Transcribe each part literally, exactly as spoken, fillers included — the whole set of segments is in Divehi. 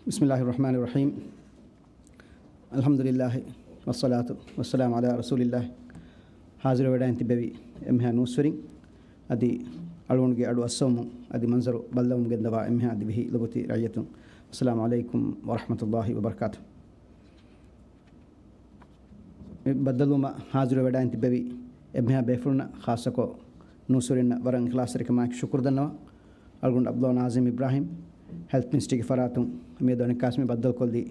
بسم الله الرحمن الرحيم. الحمد لله والصلاة والسلام على رسول الله. ހާޒިރުވެޑައިން ތިއްބެވި އެންމެހާ ނޫސްވެރިން، އަދި އަޅުގަނޑުގެ އަޑު އައްސަވަމުން އަދި މަންޒަރު ބައްލަވަމުން ގެންދަވާ އެންމެހާ ދިވެހި ލޮބުވެތި ރައްޔިތުން، އައްސަލާމު ޢަލައިކުމް ވަރަޙްމަތުﷲި ވަބަރަކާތު. މި ބައްދަލުވުމަށް ހާޒިރުވެޑައިން ތިއްބެވި އެންމެހާ ބޭފުޅުންނަށް، ޚާއްޞަކޮށް ނޫސްވެރިންނަށް ވަރަށް އިޚްލާޞްތެރިކަމާއެކު ޝުކުރު ދަންނަވަން. އަޅުގަނޑު ޢަބްދުﷲ ނާޒިމް އިބްރާހިމް، ހެލްތް މިނިސްޓްރީގެ ފަރާތުން މިއަދު އަނެއްކާސް މި ބައްދަލުކޮށްލީ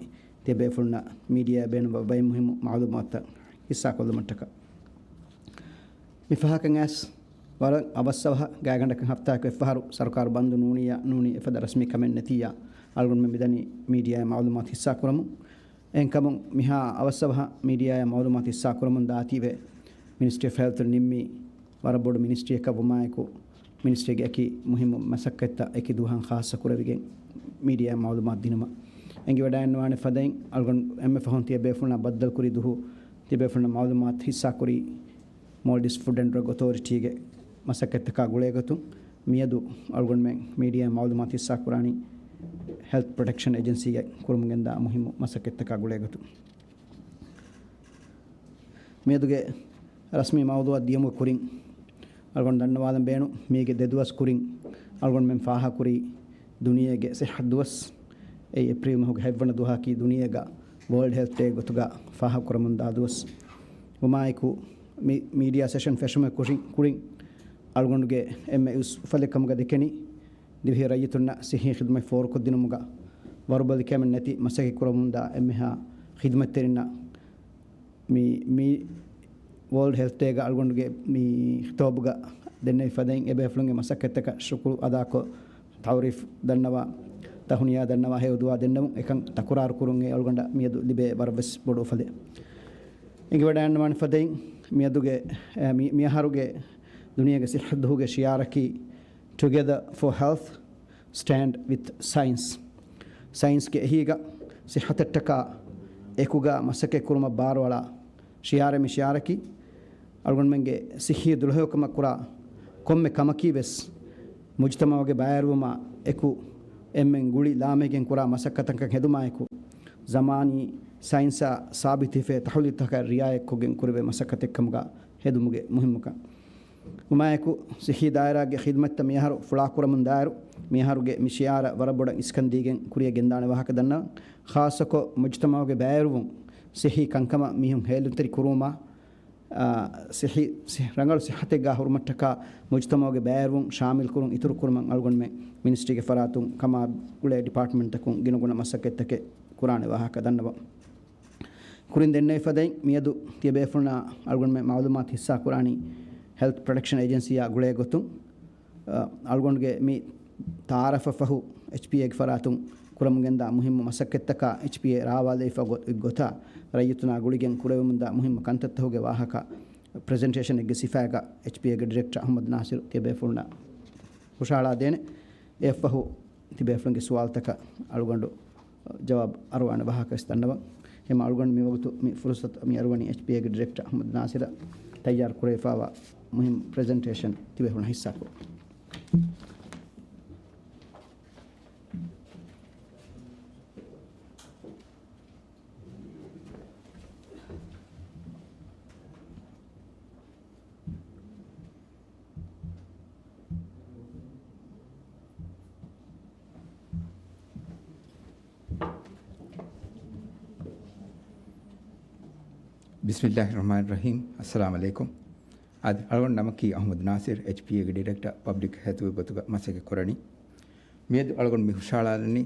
ތިޔަބޭފުޅުންނަށް މީޑިއާއާ ބޭނުންވާ ބައެއް މުހިއްމު މަޢުލޫމާތުތައް ހިއްސާކޮށްލުމަށްޓަކާ. މި ފަހަކަށް އައިސް ވަރަށް އަވަސްއަވަހަށް ގާތްގަނޑަކަށް ހަފްތާއަކު އެއްފަހަރު ސަރުކާރު ބަންދު ނޫނިއްޔާ ނޫނީ އެފަދަ ރަސްމީ ކަމެއް ނެތިއްޔާ އަޅުގަނޑުމެން މިދަނީ މީޑިއާއާ މަޢުލޫމާތު ހިއްސާކުރަމުން. އެހެންކަމުން މިހާ އަވަސްއަވަހަށް މީޑިއާއާ މަޢުލޫމާތު ހިއްސާކުރަމުން ދާތީވެ، މިނިސްޓްރީ އޮފް ހެލްތުން ނިންމީ ވަރަށް ބޮޑު މިނިސްޓްރީއަކަށް ވުމާއެކު، މިނިސްޓްރީގެ އެކި މުހިއްމު މަސައްކަތްތައް އެކި ދުވަހަށް ޚާއްޞަ ކުރެވިގެން މީޑިއާއާ މަޢުލޫމާތު ދިނުމަށް. އެނގިވަޑައިންނަވާނެ ފަދައިން އަޅުގަނޑު އެންމެ ފަހުން ތިޔަބޭފުޅުންނާ ބައްދަލުކުރި ދުވަހު ތިޔަބޭފުޅުންނަށް މަޢުލޫމާތު ހިއްސާކުރީ މޯލްޑިވްސް ފުޑް އެންޑް ޑްރަގް އޮތޯރިޓީގެ މަސައްކަތްތަކާ ގުޅޭގޮތުން. މިއަދު އަޅުގަނޑުމެން މީޑިއާއާ މަޢުލޫމާތު ހިއްސާކުރާނީ ހެލްތް ޕްރޮޓެކްޝަން އޭޖެންސީގެ ކުރަމުން ގެންދާ މުހިއްމު މަސައްކަތްތަކާ ގުޅޭގޮތުން. މިއަދުގެ ރަސްމީ މައުޟޫޢަށް ދިޔުމުގެ ކުރިން، އަޅުގަނޑު ދަންނަވާލަން ބޭނުން، މީގެ ދެ ދުވަސް ކުރިން އަޅުގަނޑުމެން ފާހަގަކުރީ ދުނިޔޭގެ ސިއްހަތު ދުވަސް. އެއީ އޭޕްރީލް މަހުގެ ހަތްވަނަ ދުވަހަކީ ދުނިޔޭގަ ވޯލްޑް ހެލްތް ޑޭ ގޮތުގަ ފާހަގަކުރަމުންދާ ދުވަސް. ވުމާއެކު، މި މީޑިއާ ސެޝަން ފެށުމުގެ ކުރިން، ކުރިން އަޅުގަނޑުގެ އެންމެ އުސް އުފަލެއް ކަމުގަ ދެކެނީ، ދިވެހި ރައްޔިތުންނަށް ސިއްހީ ޚިދުމަތް ފޯރުކޮށްދިނުމުގަ ވަރުބަލި ކަމެއް ނެތި މަސައްކަތް ކުރަމުންދާ އެންމެހާ ޚިދުމަތްތެރިންނަށް މި، މި ވޯލްޑް ހެލްތް ޑޭގަ އަޅުގަނޑުގެ މި ޚިޠާބުގަ ދެންނެވި ފަދައިން އެބޭފުޅުންގެ މަސައްކަތްތަކަށް ޝުކުރު އަދާކޮށް، ތަޢުރީފް ދަންނަވާ، ތަހުނިޔާ ދަންނަވާ، ހެޔޮ ދުޢާ ދެންނެވުން. އެކަން ތަކުރާރު ކުރުން އެ އަޅުގަނޑަށް މިއަދު ލިބޭ ވަރަށްވެސް ބޮޑު އުފަލެއް. އެނގިވަޑައިގަންނަވާނެ ފަދައިން މިއަދުގެ، އެ، މި، މިއަހަރުގެ ދުނިޔޭގެ ސިއްހަތު ދުވަހުގެ ޝިޢާރަކީ Together for Health, Stand with Science. ސައިންސްގެ އެހީގަ ސިއްހަތަށްޓަކާ އެކުގަ މަސައްކަތް ކުރުމަށް ބާރުއަޅާ ޝިޢާރެއް. މި ޝިޢާރަކީ އަޅުގަނޑުމެންގެ ސިއްހީ ދުޅަހެޔޮކަމަށް ކުރާ ކޮންމެ ކަމަކީ ވެސް މުޖުތަމަޢުގެ ބައިވެރިވުމާ އެކު އެންމެން ގުޅި ލާމެހިގެން ކުރާ މަސައްކަތަކަށް ހެދުމާއެކު، ޒަމާނީ ސައިންސާ ސާބިތުވެފައި ތަޙުލީލުތަކަށް ރިޢާޔަތްކޮށްގެން ކުރެވޭ މަސައްކަތެއްކަމުގަ ހެދުމުގެ މުހިއްމުކަން. ވުމާއެކު، ސިއްހީ ދާއިރާގެ ޚިދުމަތްތައް މިއަހަރު ފުޅާކުރަމުން ދާއިރު، މިއަހަރުގެ މި ޝިޢާރަށް ވަރަށް ބޮޑަށް އިސްކަން ދީގެން ކުރިއަށް ގެންދާނެ ވާހަކަ ދަންނަވަން. ޚާއްޞަކޮށް، މުޖުތަމަޢުގެ ބައިވެރިވުން، ސިއްހީ ކަންކަމަށް މީހުން ހޭލުންތެރި ކުރުވުމާ، އާ، ސިއްހީ، ސި-، ރަނގަޅު ސިއްހަތެއްގާ ހުރުމަށްޓަކާ މުޖުތަމަޢުގެ ބައިވެރިވުން ޝާމިލްކުރުން އިތުރުކުރުމަށް އަޅުގަނޑުމެން މިނިސްޓްރީގެ ފަރާތުން ކަމާ ގުޅޭ ޑިޕާޓްމަންޓްތަކުން ގިނަގުނަ މަސައްކަތްތަކެއް ކުރާނެ ވާހަކަ ދަންނަވަން. ކުރިން ދެންނެވި ފަދައިން މިއަދު ތިޔަބޭފުޅުންނާ އަޅުގަނޑުމެން މަޢުލޫމާތު ހިއްސާކުރާނީ ހެލްތް ޕްރޮޓެކްޝަން އޭޖެންސީއާ ގުޅޭ ގޮތުން. އަ، އަޅުގަނޑުގެ މި ތަޢާރަފަށް ފަހު، އެޗްޕީއޭގެ ފަރާތުން ކުރަމުން ގެންދާ މުހިއްމު މަސައްކަތްތަކާ އެޗްޕީއޭ ރާވާލެވިފަ ގޮ-، ގޮތާ ރައްޔިތުންނާ ގުޅިގެން ކުރެވެމުންދާ މުހިއްމު ކަންތައްތަހުގެ ވާހަކަ ޕްރެޒެންޓޭޝަނެއްގެ ސިފައިގަ އެޗްޕީއޭގެ ޑިރެކްޓަރ އަޙްމަދު ނާސިރު ތިޔަބޭފުޅުންނަށް ހުށަހަޅާދޭނެ. އެއަށްފަހު ތިބޭފުޅުންގެ ސުވާލުތަކަށް އަޅުގަނޑު ޖަވާބު އަރުވާނެ ވާހަކަވެސް ދަންނަވަން. ހަމަ އަޅުގަނޑު މިވަގުތު މި ފުރުސަތު މި އަރުވަނީ އެޗްޕީއޭގެ ޑިރެކްޓަރ އަޙްމަދު ނާސިރަށް ތައްޔާރު ކުރެވިފައިވާ މުހިންމު ޕްރެޒެންޓޭޝަން ތިބޭފުޅުން ހިއްސާކޮށް. ބިސްމިއްލާހި ރަޙްމާނި ރަޙީމް. އައްސަލާމު ޢަލައިކުމް. އަދި އަޅުގަނޑު ނަމަކީ އަޙްމަދު ނާސިރު، އެޗްޕީއޭގެ ޑިރެކްޓަރ ޕަބްލިކް ހެލްތުގެ ގޮތުގަ މަސައްކަތް ކުރަނީ. މިއަދު އަޅުގަނޑު މި ހުށަހަޅާލަނީ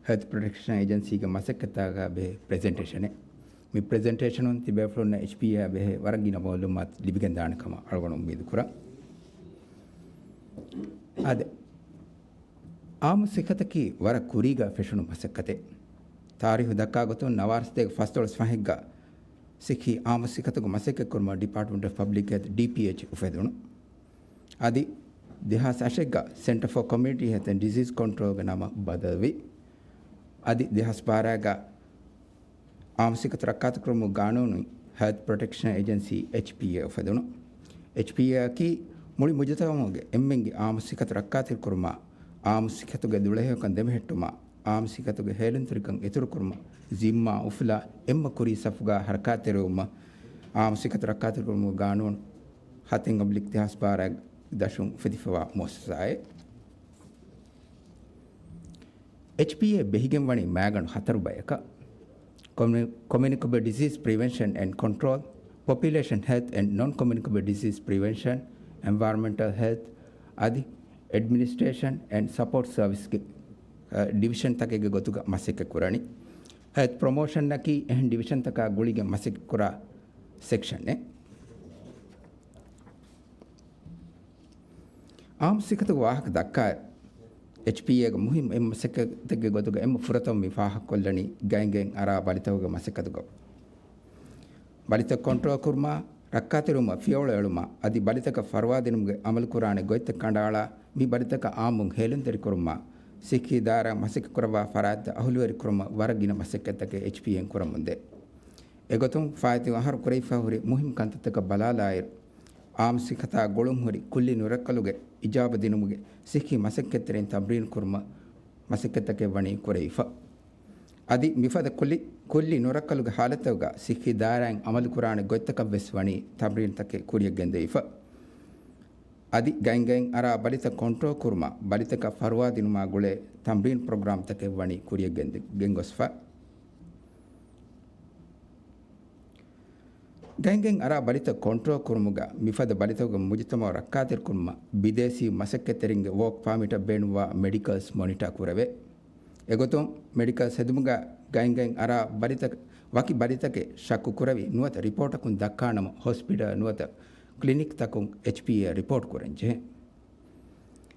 ހެލްތު ޕްރޮޓެކްޝަން އޭޖެންސީގެ މަސައްކަތާގާ ބެހޭ ޕްރެޒެންޓޭޝަނެއް. މި ޕްރެޒެންޓޭޝަނުން ތިބޭފުޅުންނަށް އެޗްޕީއޭއާ ބެހޭ ވަރަށް ގިނަ މަޢުލޫމާތު ލިބިގެންދާނެ ކަމަށް އަޅުގަނޑު އުއްމީދު ކުރަން. އާދެ، އާއްމު ސިއްހަތަކީ ވަރަށް ކުރީގަ ފެށުނު މަސައްކަތެއް. ތާރީހު ދައްކާ ގޮތުން ނަވާރަ ސަތޭކަ ފަންސާސް ފަހެއްގަ ސިއްހީ އާއްމު ސިއްހަތުގެ މަސައްކަތް ކުރުމަށް ޑިޕާޓްމަންޓް އޮފް ޕަބްލިކް ހެލްތު، ޑީޕީއެޗް، އުފެދުނު. އަދި ދެހާސް އަށެއްގަ ސެންޓަރ ފޯ ކޮމިއުނިޓީ ހެލްތު އެންޑް ޑިޒީޒް ކޮންޓްރޯލްގެ ނަމަށް ބަދަލުވި. އަދި ދެހާސް ބާރައިގަ އާއްމު ސިއްހަތު ރައްކާތެރިކުރުމުގެ ގާނޫނު ހެލްތު ޕްރޮޓެކްޝަން އޭޖެންސީ، އެޗްޕީއޭ، އުފެދުނު. އެޗްޕީއޭއަކީ މުޅި މުޖުތަމަޢުގެ އެންމެންގެ އާއްމު ސިއްހަތު ރައްކާތެރިކުރުމާ، އާއްމު ސިއްހަތުގެ ދުޅަހެޔޮކަން ދެމެހެއްޓުމާ، އާއްމު ސިކަތުގެ ހޭލުންތެރިކަން އިތުރުކުރުމަށް ޒިންމާ އުފުލާ، އެންމެ ކުރީ ސަފުގާ ހަރަކާތްތެރިވުމަށް އާއްމު ސިކަތު ރައްކާތެރިކުރުމުގެ ގާނޫނު ހަތެއް އޮބްލިކް ދެހާސް ބާރަށް ދަށުން އުފެދިފަވާ މުއައްސަސާއެއް. އެޗްޕީއޭ ބެހިގެން ވަނީ މައިގަނޑު ހަތަރު ބަޔަކަށް. ކޮމި-، ކޮމިއުނިކަބަލް ޑިޒީޒް ޕްރިވެންޝަން އެންޑް ކޮންޓްރޯލް، ޕޮޕިއުލޭޝަން ހެލްތް އެންޑް ނޮން ކޮމިއުނިކަބަލް ޑިޒީޒް ޕްރިވެންޝަން، އެންވަޔަރމެންޓަލް ހެލްތް އަދި އެޑްމިނިސްޓްރޭޝަން އެންޑް ސަޕޯޓް ސަރވިސްގެ، އަ، ޑިވިޝަންތަކެއްގެ ގޮތުގަ މަސައްކަތް ކުރަނީ. ހެލްތް ޕްރޮމޯޝަންއަކީ އެހެން ޑިވިޝަންތަކާ ގުޅިގެން މަސައްކަތް ކުރާ ސެކްޝަނެއް. އާއްމު ސިކަތުގެ ވާހަކަ ދައްކާއިރު، އެޗްޕީއޭގެ މުހިއްމު އެއް މަސައްކަތެއްގެ ގޮތުގަ އެންމެ ފުރަތަމަ މި ފާހަގަކޮށްލަނީ ގައިންގައިން އަރާ ބަލިތަކުގެ މަސައްކަތުގަ. ބަލިތައް ކޮންޓްރޯލް ކުރުމާ، ރައްކާތެރިވުމަށް ފިޔަވަޅު އެޅުމާ، އަދި ބަލިތަކަށް ފަރުވާދިނުމުގެ އަމަލުކުރާނެ ގޮތްތައް ކަނޑައަޅާ، މި ބަލިތަކަށް އާއްމުން ހޭލުންތެރިކުރުމާ، ސިއްހީ ދާއިރާ މަސައްކަތްކުރައްވާ ފަރާތްތައް އަހުލުވެރިކުރުމަށް ވަރަށް ގިނަ މަސައްކަތްތަކެއް އެޗްޕީއޭން ކުރަމުންދޭ. އެގޮތުން ފާއިތު އަހަރު ކުރެވިފަ ހުރި މުހިންމު ކަންތައްތަކަށް ބަލާލާއިރު، އާއްމު ސިކަތާ ގުޅުންހުރި ކުއްލި ނުރައްކަލުގެ އިޖާބަ ދިނުމުގެ ސިއްހީ މަސައްކަތްތެރިން ތަމްރީނު ކުރުމަށް މަސައްކަތްތަކެއް ވަނީ ކުރެވިފަ. އަދި މިފަދަ ކުއްލި، ކުއްލި ނުރައްކަލުގެ ހާލަތުގަ ސިއްހީ ދާއިރާއިން އަމަލުކުރާނެ ގޮތްތަކަށް ވެސް ވަނީ ތަމްރީނުތަކެއް ކުރިޔަށް ގެންދެވިފަ. އަދި ގައިންގައިން އަރާ ބަލިތައް ކޮންޓްރޯލް ކުރުމަށް ބަލިތަކަށް ފަރުވާ ދިނުމާ ގުޅޭ ތަމްރީން ޕްރޮގްރާމްތަކެއް ވަނީ ކުރިޔަށް ގެންދެ-، ގެންގޮސްފަ. ގައިންގައިން އަރާ ބަލިތައް ކޮންޓްރޯލް ކުރުމުގަ މިފަދަ ބަލިތަކުގެ މުޖުތަމަޢު ރައްކާތެރިކުރުމަށް ބިދޭސީ މަސައްކަތްތެރިންގެ ވޯކް ޕާމިޓަށް ބޭނުންވާ މެޑިކަލްސް މޮނިޓާ ކުރެވޭ. އެގޮތުން މެޑިކަލްސް ހެދުމުގަ ގައިންގައިން އަރާ ބަލިތަކަށް، ވަކި ބަލިތަކެއް ޝައްކު ކުރެވި ނުވަތަ ރިޕޯޓަކުން ދައްކާނަމަ ހޮސްޕިޓަލް ނުވަތަ ކްލިނިކްތަކުން އެޗްޕީއޭ ރިޕޯޓް ކުރަން ޖެހޭ.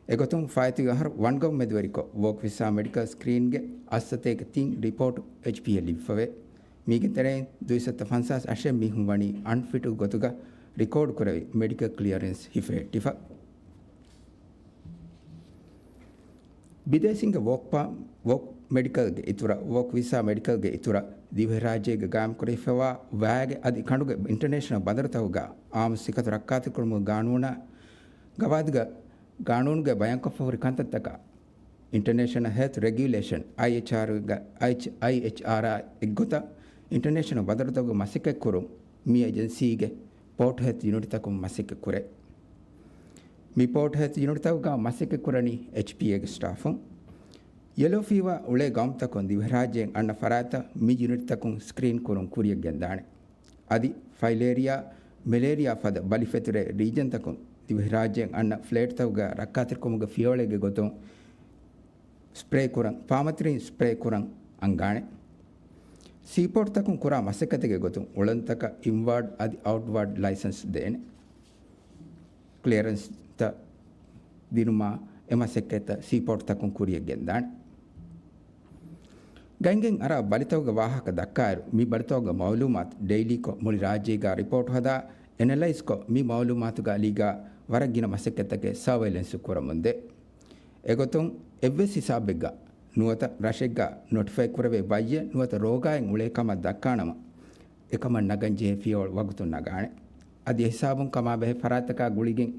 އެގޮތުން ފާއިތުވި އަހަރު ވަންގަވަން މެދުވެރިކޮށް، ވޯކް ވިސާ މެޑިކަލް ސްކްރީންގެ އައްސަތޭކަ ތިން ރިޕޯޓު އެޗްޕީއޭ ލިބިފަވޭ. މީގެ ތެރެއިން ދުއިސައްތަ ފަންސާސް އަށެއް މީހުން ވަނީ އަންފިޓު ގޮތުގަ ރިކޯޑް ކުރެވި މެޑިކަލް ކްލިއަރެންސް ހިފެހެއްޓިފަ. ބިދޭސީންގެ ވޯކް ޕާ-، ވޯކް މެޑިކަލްގެ އިތުރަށް، ވޯކް ވިސާ މެޑިކަލްގެ އިތުރަށް، ދިވެހިރާއްޖޭގަ ގާއިމްކުރެވިފައިވާ ވައިގެ އަދި ކަނޑުގެ އިންޓަރނޭޝަނަލް ބަނދަރުތަކުގަ އާއްމު ސިކަތު ރައްކާތެރިކުރުމުގެ ގާނޫނާ ގަވާއިދުގެ ގާނޫނުގައި ބަޔާންކޮށްފަ ހުރި ކަންތައްތަކަށް އިންޓަރނޭޝަނަލް ހެލްތް ރެގިއުލޭޝަން، އައިއެޗްއާރް، އައިއެޗްއާރް އެއްގޮތަށް އިންޓަރނޭޝަނަލް ބަނދަރުތަކުގެ މަސައްކަތްކުރުން މި އެޖެންސީގެ ޕޯޓް ހެލްތް ޔުނިޓްތަކުން މަސައްކަތްކުރޭ. މި ޕޯޓް ހެލްތް ޔުނިޓްތަކުގަ މަސައްކަތްކުރަނީ އެޗްޕީއޭގެ ސްޓާފުން. ޔެލޯ ފީވާ އުޅޭ ގައުމުތަކުން ދިވެހިރާއްޖޭން އަންނަ ފަރާތްތައް މި ޔުނިޓްތަކުން ސްކްރީން ކުރުން ކުރިޔަށް ގެންދާނެ. އަދި ފައިލޭރިއާ، މެލޭރިއާ ފަދަ ބަލި ފެތުރޭ ރީޖަންތަކުން ދިވެހިރާއްޖޭން އަންނަ ފްލައިޓްތަކުގަ ރައްކާތެރިކަމުގެ ފިޔަވަޅެއްގެ ގޮތުން ސްޕްރޭ ކުރަން، ފާމަތިރީން ސްޕްރޭ ކުރަން އަންގާނެ. ސީޕޯޓްތަކުން ކުރާ މަސައްކަތެއްގެ ގޮތުން އުޅަނދުތަކަށް އިންވާޑް އަދި އައުޓްވާޑް ލައިސަންސް ދޭނެ. ކްލިއަރެންސްތައް ދިނުމާ އެ މަސައްކަތްތައް ސީޕޯޓްތަކުން ކުރިޔަށް ގެންދާނެ. ގައިންގައިން އަރާ ބަލިތަކުގެ ވާހަކަ ދައްކާއިރު، މި ބަލިތަކުގެ މައުލޫމާތު ޑެއިލީކޮށް، މުޅި ރާއްޖޭގަ ރިޕޯޓް ހަދާ، އެނަލައިޒްކޮށް، މި މައުލޫމާތުގެ އަލީގަ ވަރަށް ގިނަ މަސައްކަތްތަކެއް ސަރވެލެންސް ކުރަމުންދޭ. އެގޮތުން އެއްވެސް ހިސާބެއްގަ ނުވަތަ ރަށެއްގަ ނޮޓިފައި ކުރެވޭ ބައްޔެއް ނުވަތަ ރޯގާއެއް އުޅޭ ކަމަށް ދައްކާނަމަ، އެކަމަށް ނަގަން ޖެހޭ ފިޔަވަޅު ވަގުތުން ނަގާނެ. އަދި އެހިސާބުން ކަމާބެހޭ ފަރާތްތަކާ ގުޅިގެން،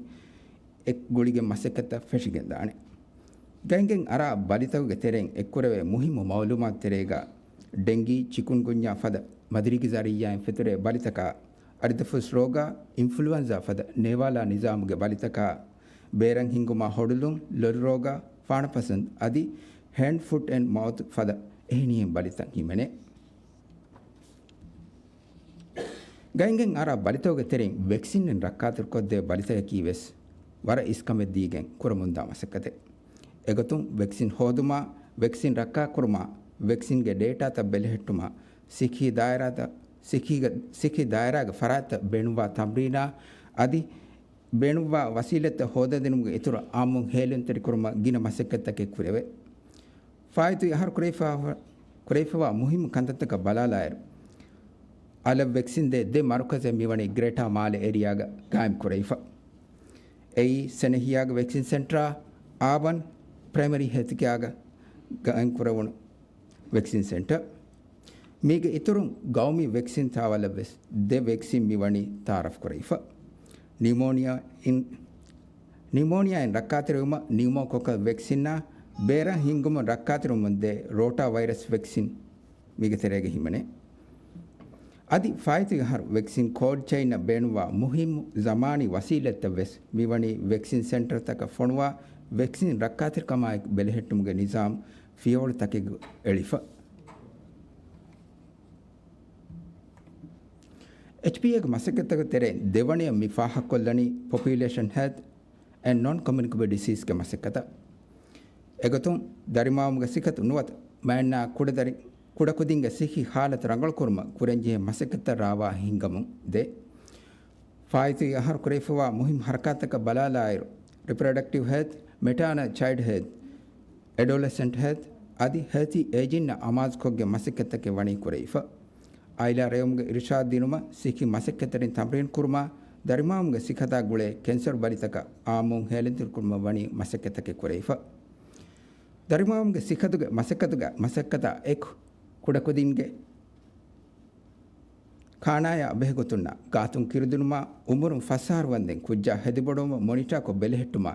އެ ގުޅިގެން މަސައްކަތްތައް ފެށިގެންދާނެ. ގައިންގައިން އަރާ ބަލިތަކުގެ ތެރެއިން އެއްކުރެވޭ މުހިއްމު މައުލޫމާތު ތެރޭގަ، ޑެންގީ، ޗިކުންގުންޏާ ފަދަ މަދުރިގި ޒަރިއްޔާއިން ފެތުރޭ ބަލިތަކާ، އަރިދަފުސް ރޯގާ، އިންފުލުއެންޒާ ފަދަ ނޭވާލާ ނިޒާމުގެ ބަލިތަކާ، ބޭރަށް ހިންގުމާ ހޮޑުލުން، ލޮލު ރޯގާ، ފާނަފަސުން އަދި ހޭންޑް ފުޓް އެންޑް މައުތު ފަދަ އެހެނިހެން ބަލިތައް ހިމެނޭ. ގައިންގައިން އަރާ ބަލިތަކުގެ ތެރެއިން ވެކްސިންއިން ރައްކާތެރިކޮށްދޭ ބަލިތަކަކީ ވެސް ވަރަށް އިސްކަމެއް ދީގެން ކުރަމުންދާ މަސައްކަތެއް. އެގޮތުން ވެކްސިން ހޯދުމާ، ވެކްސިން ރައްކާކުރުމާ، ވެކްސިންގެ ޑޭޓާތައް ބެލެހެއްޓުމާ، ސިއްހީ ދާއިރާތައް، ސިއްހީގަ-، ސިއްހީ ދާއިރާގެ ފަރާތްތައް ބޭނުންވާ ތަމްރީނާ އަދި ބޭނުންވާ ވަސީލަތްތައް ހޯދަދިނުމުގެ އިތުރަށް އާއްމުން ހޭލުންތެރިކުރުމަށް ގިނަ މަސައްކަތްތަކެއް ކުރެވޭ. ފާއިތުވި އަހަރު ކުރެވިފަ-، ކުރެވިފަވާ މުހިއްމު ކަންތައްތަކަށް ބަލާލާއިރު، އަލަށް ވެކްސިން ދޭ ދެ މަރުކަޒެއް މިވަނީ ގްރޭޓާ މާލެ އޭރިއާގަ ގާއިމް ކުރެވިފަ. އެއީ ސެނެހިޔާގެ ވެކްސިން ސެންޓަރާ، އާބަން ޕްރައިމަރީ ހެލްތްކެއާގަ ގާއިމް ކުރެވުނު ވެކްސިން ސެންޓަރ. މީގެ އިތުރުން ގައުމީ ވެކްސިން ތާވަލަށް ވެސް ދެ ވެކްސިން މިވަނީ ތައާރަފް ކުރެވިފަ. ނިއުމޯނިއާ އިން-، ނިއުމޯނިއާއިން ރައްކާތެރިވުމަށް ނިއުމޯކޮކަލް ވެކްސިންއާ ބޭރަށް ހިންގުމުން ރައްކާތެރިވަމުންދޭ ރޯޓާ ވައިރަސް ވެކްސިން މީގެ ތެރޭގަ ހިމެނޭ. އަދި ފާއިތު އަހަރު ވެކްސިން ކޯލްޑް ޗެއިންއަށް ބޭނުންވާ މުހިއްމު ޒަމާނީ ވަސީލަތްތައް ވެސް މިވަނީ ވެކްސިން ސެންޓަރތަކަށް ފޮނުވާ ވެކްސިން ރައްކާތެރިކަމާއެކު ބެލެހެއްޓުމުގެ ނިޒާމް ފިޔަވަޅުތަކެއްގަ އެޅިފަ. އެޗްޕީއޭގެ މަސައްކަތްތަކުގެ ތެރެއިން ދެވަނަޔަށް މި ފާހަގަކޮށްލަނީ ޕޮޕިއުލޭޝަން ހެލްތް އެންޑް ނޮން ކޮމިއުނިކޭބަލް ޑިސީޒްގެ މަސައްކަތަށް. އެގޮތުން ދަރިމައުމުގެ ސިކަތު ނުވަތަ މައިންނާ ކުޑަދަރި، ކުޑަކުދިންގެ ސިއްހީ ހާލަތު ރަނގަޅުކުރުމަށް ކުރަންޖެހޭ މަސައްކަތްތައް ރާވާ ހިންގަމުން ދޭ. ފާއިތު އަހަރު ކުރެވިފަވާ މުހިންމު ހަރަކާތްތަކަށް ބަލާލާއިރު، ރިޕްރޮޑަކްޓިވް ހެލްތް، މެޓާނަލް ޗައިލްޑް ހެލްތް، އެޑޮލެސެންޓް ހެލްތް އަދި ހެލްތީ އޭޖިންއަށް އަމާޒުކޮށްގެން މަސައްކަތްތަކެއް ވަނީ ކުރެވިފަ. އާއިލާ ރޭވުމުގެ އިރުޝާދު ދިނުމަށް، ސިއްހީ މަސައްކަތްތެރިން ތަމްރީނު ކުރުމާ، ދަރިމައުމުގެ ސިކަތާ ގުޅޭ ކެންސަރު ބަލިތަކަށް އާއްމުން ހޭލެންތެރިކުރުމަށް ވަނީ މަސައްކަތްތަކެއް ކުރެވިފަ. ދަރިމައުމުގެ ސިކަތުގެ މަސައްކަތުގަ، މަސައްކަތާ އެކު، ކުޑަކުދިންގެ ކާނާޔާ ބެހޭގޮތުންނާ، ގާތުން ކިރުދިނުމާ، އުމުރުން ފަސް އަހަރު ވަންދެން ކުއްޖާ ހެދިބޮޑުވުމަށް މޮނިޓާކޮށް ބެލެހެއްޓުމާ،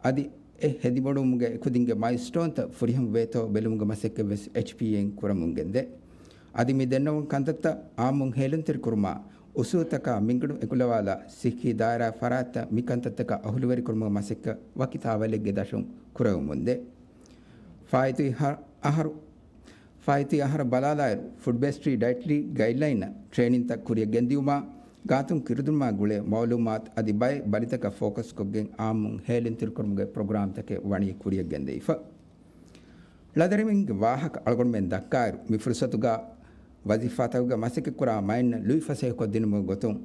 އަދި އެ ހެދިބޮޑުވުމުގެ ކުދިންގެ މައިލްސްޓޯންތައް ފުރިހަމަ ވޭތޯ ބެލުމުގެ މަސައްކަތްވެސް އެޗްޕީއޭއިން ކުރަމުން ގެންދޭ. އަދި މި ދެންނެވުނު ކަންތައްތައް އާއްމުން ހޭލުންތެރިކުރުމާ، އުސޫލުތަކާ މިންގަނޑު އެކުލަވާލާ، ސިއްހީ ދާއިރާ ފަރާތްތައް މި ކަންތައްތަކަށް އަހުލުވެރިކުރުމުގެ މަސައްކަތް ވަކި ތާވަލެއްގެ ދަށުން ކުރެވެމުންދޭ. ފާއިތު އަހަރު، ފާއިތު އަހަރަށް ބަލާލާއިރު، ފުޑް ބޭސްޑް ޑައިޓަރީ ގައިޑްލައިންއަށް ޓްރޭނިންތައް ކުރިއަށް ގެންދިއުމާ، ގާތުން ކިރުދިނުމާ ގުޅޭ މައުލޫމާތު އަދި ބައެއް ބަލިތަކަށް ފޯކަސްކޮށްގެން އާއްމުން ހޭލެންތެރިކުރުމުގެ ޕްރޮގްރާމްތަކެއް ވަނީ ކުރިއަށް ގެންދެވިފަ. ޅަދަރިވެރިންގެ ވާހަކަ އަޅުގަނޑުމެން ދައްކާއިރު، މި ފުރުސަތުގަ ވަޒީފާތަކުގަ މަސައްކަތްކުރާ މައިންނަށް ލުއިފަސޭހަކޮށްދިނުމުގެ ގޮތުން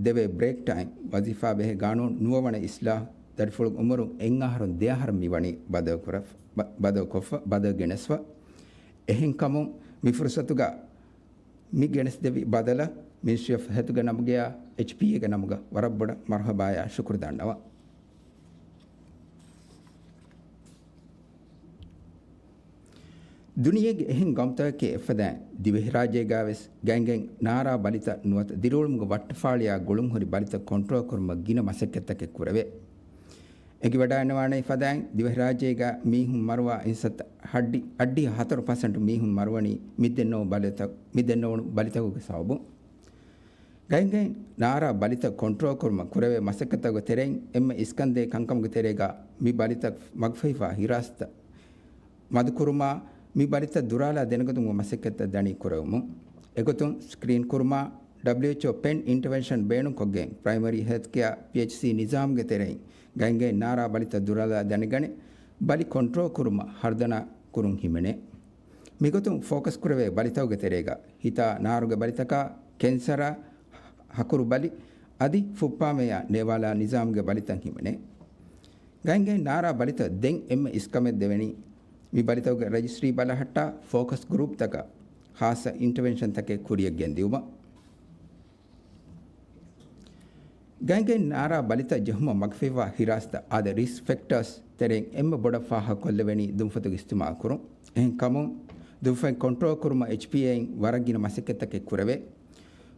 ދެވޭ ބްރޭކް ޓައިމް، ވަޒީފާ ބެހޭ ގާނޫނު ނުވަވަނަ އިސްލާހު، ދަރިފުޅުގެ އުމުރުން އެއް އަހަރުން ދެ އަހަރަށް މިވަނީ ބަދަލުކުރަފަ، ބަ-، ބަދަލުކޮށްފަ، ބަދަލު ގެނެސްފަ. އެހެންކަމުން މި ފުރުސަތުގަ މި ގެނެސްދެވި ބަދަލަށް މިނިސްޓްރީ އޮފް ހެލްތުގެ ނަމުގަޔާ އެޗްޕީއޭގެ ނަމުގަ ވަރަށް ބޮޑަށް މަރުހަބާޔާ ޝުކުރު ދަންނަވަން. ދުނިޔޭގެ އެހެން ގައުމުތަކެއް އެއްފަދައިން، ދިވެހިރާއްޖޭގަވެސް ގައިގައި ނާރާ ބަލިތައް ނުވަތަ ދިރިއުޅުމުގެ ވައްޓަފާޅިއާ ގުޅުންހުރި ބަލިތައް ކޮންޓްރޯލް ކުރުމަށް ގިނަ މަސައްކަތްތަކެއް ކުރެވޭ. އެނގިވަޑައިގަންނަވާނެ ފަދައިން، ދިވެހިރާއްޖޭގަ މީހުން މަރުވާ އިންސައްތަ ހައްޑި، އައްޑިހަ ހަތަރު ޕަސެންޓް މީހުން މަރުވަނީ މި ދެންނެވުނު ބަލިތައް، މި ދެންނެވުނު ބަލިތަކުގެ ސަބަބުން. ގައިގައި ނާރާ ބަލިތައް ކޮންޓްރޯލް ކުރުމަށް ކުރެވޭ މަސައްކަތްތަކުގެ ތެރެއިން އެންމެ އިސްކަންދޭ ކަންކަމުގެ ތެރޭގަ މި ބަލިތައް މަގުފަހިފާ ހިރާސްތައް މަދުކުރުމާ، މި ބަލިތައް ދުރާލާ ދެނެގަތުމުގެ މަސައްކަތްތައް ދަނީ ކުރެވުމުން. އެގޮތުން ސްކްރީން ކުރުމާ، ޑަބްލިއުއެޗްއޯ ޕެން އިންޓަވެންޝަން ބޭނުންކޮށްގެން ޕްރައިމަރީ ހެލްތްކެއާ، ޕީއެޗްސީ ނިޒާމްގެ ތެރެއިން ގައިގައި ނާރާ ބަލިތައް ދުރާލާ ދަނެގަނެ، ބަލި ކޮންޓްރޯލް ކުރުމަށް ހަރުދަނާ ކުރުން ހިމެނޭ. މިގޮތުން ފޯކަސް ކުރެވޭ ބަލިތަކުގެ ތެރޭގަ ހިތާ ނާރުގެ ބަލިތަކާ، ކެންސަރާ، ހަކުރު ބަލި އަދި ފުއްޕާމެޔާ ނޭވާލާ ނިޒާމްގެ ބަލިތައް ހިމެނޭ. ގައިގައި ނާރާ ބަލިތައް ދެން އެންމެ އިސްކަމެއް ދެވެނީ، މި ބަލިތަކުގެ ރަޖިސްޓްރީ ބަލަހައްޓާ، ފޯކަސް ގްރޫޕްތަކަށް ހާއްސަ އިންޓަވެންޝަންތަކެއް ކުރިއަށް ގެންދިއުމަށް. ގައިގައި ނާރާ ބަލިތައް ޖެހުމަށް މަގުފަހިވާ ހިރާސްތައް އާދެ ރިސްކް ފެކްޓާސް ތެރެއިން އެންމެ ބޮޑަށް ފާހަގަކޮށްލެވެނީ ދުންފަތުގެ އިޖްތިމާޢު ކުރުން. އެހެންކަމުން، ދުންފަތް ކޮންޓްރޯލް ކުރުމަށް އެޗްޕީއޭއިން ވަރަށް ގިނަ މަސައްކަތްތަކެއް ކުރެވޭ.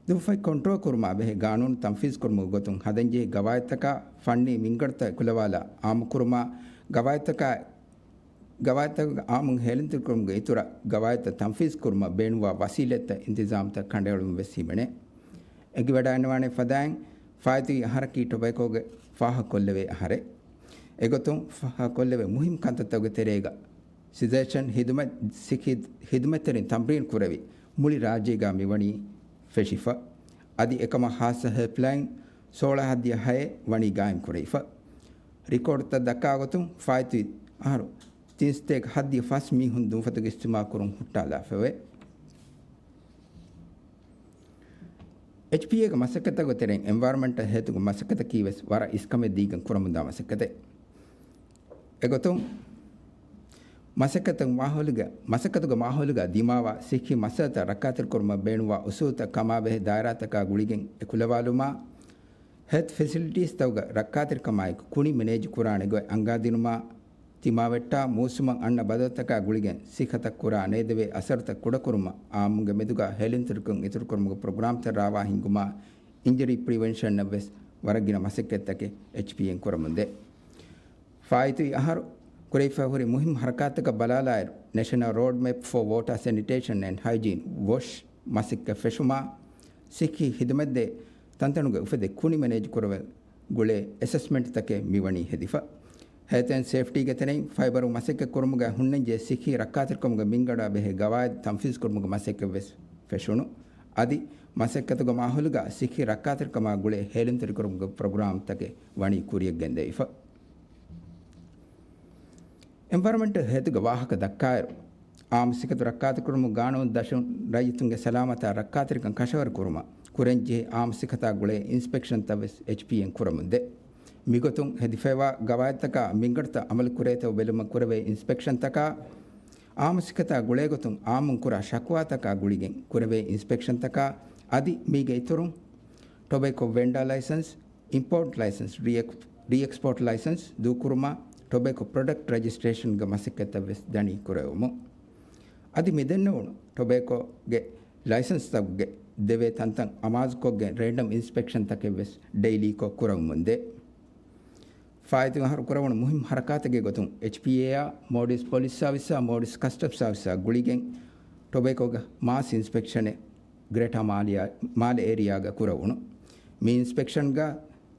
ދުންފަތް ކޮންޓްރޯލް ކުރުމާ ބެހޭ ގާނޫނު ތަންފީޒް ކުރުމުގެ ގޮތުން ހަދަންޖެހޭ ގަވާއިދުތަކާ، ފަންނީ މިންގަނޑުތައް އެކުލަވާލާ އާއްމުކުރުމާ، ގަވާއިދުތަކާ، ގަވާއިދުތަކުގެ އާއްމުން ހޭލެންތެރިކުރުމުގެ އިތުރަށް، ގަވާއިދުތައް ތަންފީޒް ކުރުމަށް ބޭނުންވާ ވަސީލަތްތައް އިންތިޒާމްތައް ކަނޑައެޅުމަށް ވެސް ހިމެނޭ. އެނގިވަޑައިގަންނަވާނެ ފަދައިން، ފާއިތުވި އަހަރަކީ ޓޮބެކޯގެ ފާހަގަކޮށްލެވޭ އަހަރެއް. އެގޮތުން ފާހަގަކޮށްލެވޭ މުހިންމު ކަންތައްތަކުގެ ތެރޭގަ ސިޒޭޝަން ހިދުމަތް، ސިކި-، ހިދުމަތްތެރިން ތަމްރީން ކުރެވި މުޅި ރާއްޖޭގަ މިވަނީ ފެށިފަ. އަދި އެކަމަށް ހާއްސަ ހެލްޕްލައިން ސޯޅަ ހައްދިހަ ހައެއް ވަނީ ގާއިމް ކުރެވިފަ. ރިކޯޑުތައް ދައްކާ ގޮތުން ފާއިތުވި އަހަރު ތިން ސަތޭކަ ހައްދިހަ ފަސް މީހުން ދުންފަތުގެ އިޖްތިމާޢު ކުރުން ހުއްޓާލާފައެވެ. އެޗްޕީއޭގެ މަސައްކަތްތަކުގެ ތެރެއިން އެންވަޔަރަންމަންޓަލް ހެލްތުގެ މަސައްކަތަކީ ވެސް ވަރަށް އިސްކަމެއް ދީގެން ކުރަމުންދާ މަސައްކަތެއް. އެގޮތުން، މަސައްކަތުގެ މާހައުލުގަ، މަސައްކަތުގެ މާހައުލުގަ ދިމާވާ ސިއްހީ މައްސަލަތައް ރައްކާތެރިކުރުމަށް ބޭނުންވާ އުސޫލުތައް ކަމާބެހޭ ދާއިރާތަކާ ގުޅިގެން އެކުލަވާލުމާ، ހެލްތް ފެސިލިޓީސްތަކުގަ ރައްކާތެރިކަމާއެކު ކުނި މެނޭޖުކުރާނެ ގޮތް އަންގާދިނުމާ، ތިމާވެއްޓާ މޫސުމަށް އަންނަ ބަދަލުތަކާ ގުޅިގެން ސިކަތައް ކުރާ ނޭދެވޭ އަސަރުތައް ކުޑަކުރުމަށް އާއްމުންގެ މެދުގަ ހޭލެންތެރިކަން އިތުރުކުރުމުގެ ޕްރޮގްރާމްތައް ރާވާ ހިންގުމާ، އިންޖަރީ ޕްރިވެންޝަނަށް ވެސް ވަރަށް ގިނަ މަސައްކަތްތަކެއް އެޗްޕީއޭއިން ކުރަމުންދޭ. ފާއިތުވި އަހަރު ކުރެވިފައި ހުރި މުހިންމު ހަރަކާތްތަކަށް ބަލާލާއިރު، ނެޝަނަލް ރޯޑްމެޕް ފޯ ވޯޓާ ސެނިޓޭޝަން އެންޑް ހައިޖީން، ވޮޝް، މަސައްކަތް ފެށުމާ، ސިއްހީ ހިދުމަތްދޭ ތަންތަނުގެ އުފެދޭ ކުނި މެނޭޖް ކުރެވެން ގުޅޭ އެސެސްމަންޓްތަކެއް މިވަނީ ހެދިފަ. ހެލްތް އެންޑް ސޭފްޓީގެ ތެރެއިން ފައިބަރު މަސައްކަތް ކުރުމުގައި ހުންނަންޖެހޭ ސިއްހީ ރައްކާތެރިކަމުގެ މިންގަނޑާ ބެހޭ ގަވާއިދު ތަންފީޒު ކުރުމުގެ މަސައްކަތްވެސް ފެށުނު. އަދި މަސައްކަތުގެ މާހައުލުގަ ސިއްހީ ރައްކާތެރިކަމާ ގުޅޭ ހޭލުންތެރިކުރުމުގެ ޕްރޮގްރާމްތަކެއް ވަނީ ކުރިޔަށް ގެންދެވިފަ. އެންވަޔަރަންމަންޓަލް ހެލްތުގެ ވާހަކަ ދައްކާއިރު، އާއްމު ސިކަތު ރައްކާތެރިކުރުމުގެ ގާނޫނު ދަށުން ރައްޔިތުންގެ ސަލާމަތާ ރައްކާތެރިކަން ކަށަވަރު ކުރުމަށް ކުރަންޖެހޭ އާއްމު ސިކަތާ ގުޅޭ އިންސްޕެކްޝަންތައް ވެސް އެޗްޕީއޭން ކުރަމުންދޭ. މިގޮތުން ހެދިފައިވާ ގަވާއިދުތަކާ މިންގަނޑުތައް އަމަލު ކުރޭތޯ ބެލުމަށް ކުރެވޭ އިންސްޕެކްޝަންތަކާ، އާއްމު ސިކަތާ ގުޅޭގޮތުން އާއްމުން ކުރާ ޝަކުވާތަކާ ގުޅިގެން ކުރެވޭ އިންސްޕެކްޝަންތަކާ، އަދި މީގެ އިތުރުން ޓޮބެކޯ ވެންޑާ ލައިސަންސް، އިމްޕޯޓް ލައިސަންސް، ރީއެކް-، ރީއެކްސްޕޯޓް ލައިސަންސް ދޫކުރުމާ، ޓޮބެކޯ ޕްރޮޑަކްޓް ރަޖިސްޓްރޭޝަންގެ މަސައްކަތްތައް ވެސް ދަނީ ކުރެވުމުން. އަދި މިދެންނެވުނު ޓޮބެކޯގެ ލައިސަންސްތައްގެ ދެވޭ ތަންތަން އަމާޒުކޮށްގެން ރޭންޑަމް އިންސްޕެކްޝަންތަކެއް ވެސް ޑެއިލީކޮށް ކުރަމުންދޭ. ފާއިތު އަހަރު ކުރެވުނު މުހިންމު ހަރަކާތެއްގެ ގޮތުން އެޗްޕީއޭއާ، މޯލްޑިވްސް ޕޮލިސް ސާވިސްއާ، މޯލްޑިވްސް ކަސްޓަމް ސާވިސްއާ ގުޅިގެން ޓޮބެކޯގެ މާސް އިންސްޕެކްޝަނެއް ގްރޭޓާ މާލެ އޭރިއާގަ ކުރެވުނު. މި އިންސްޕެކްޝަންގަ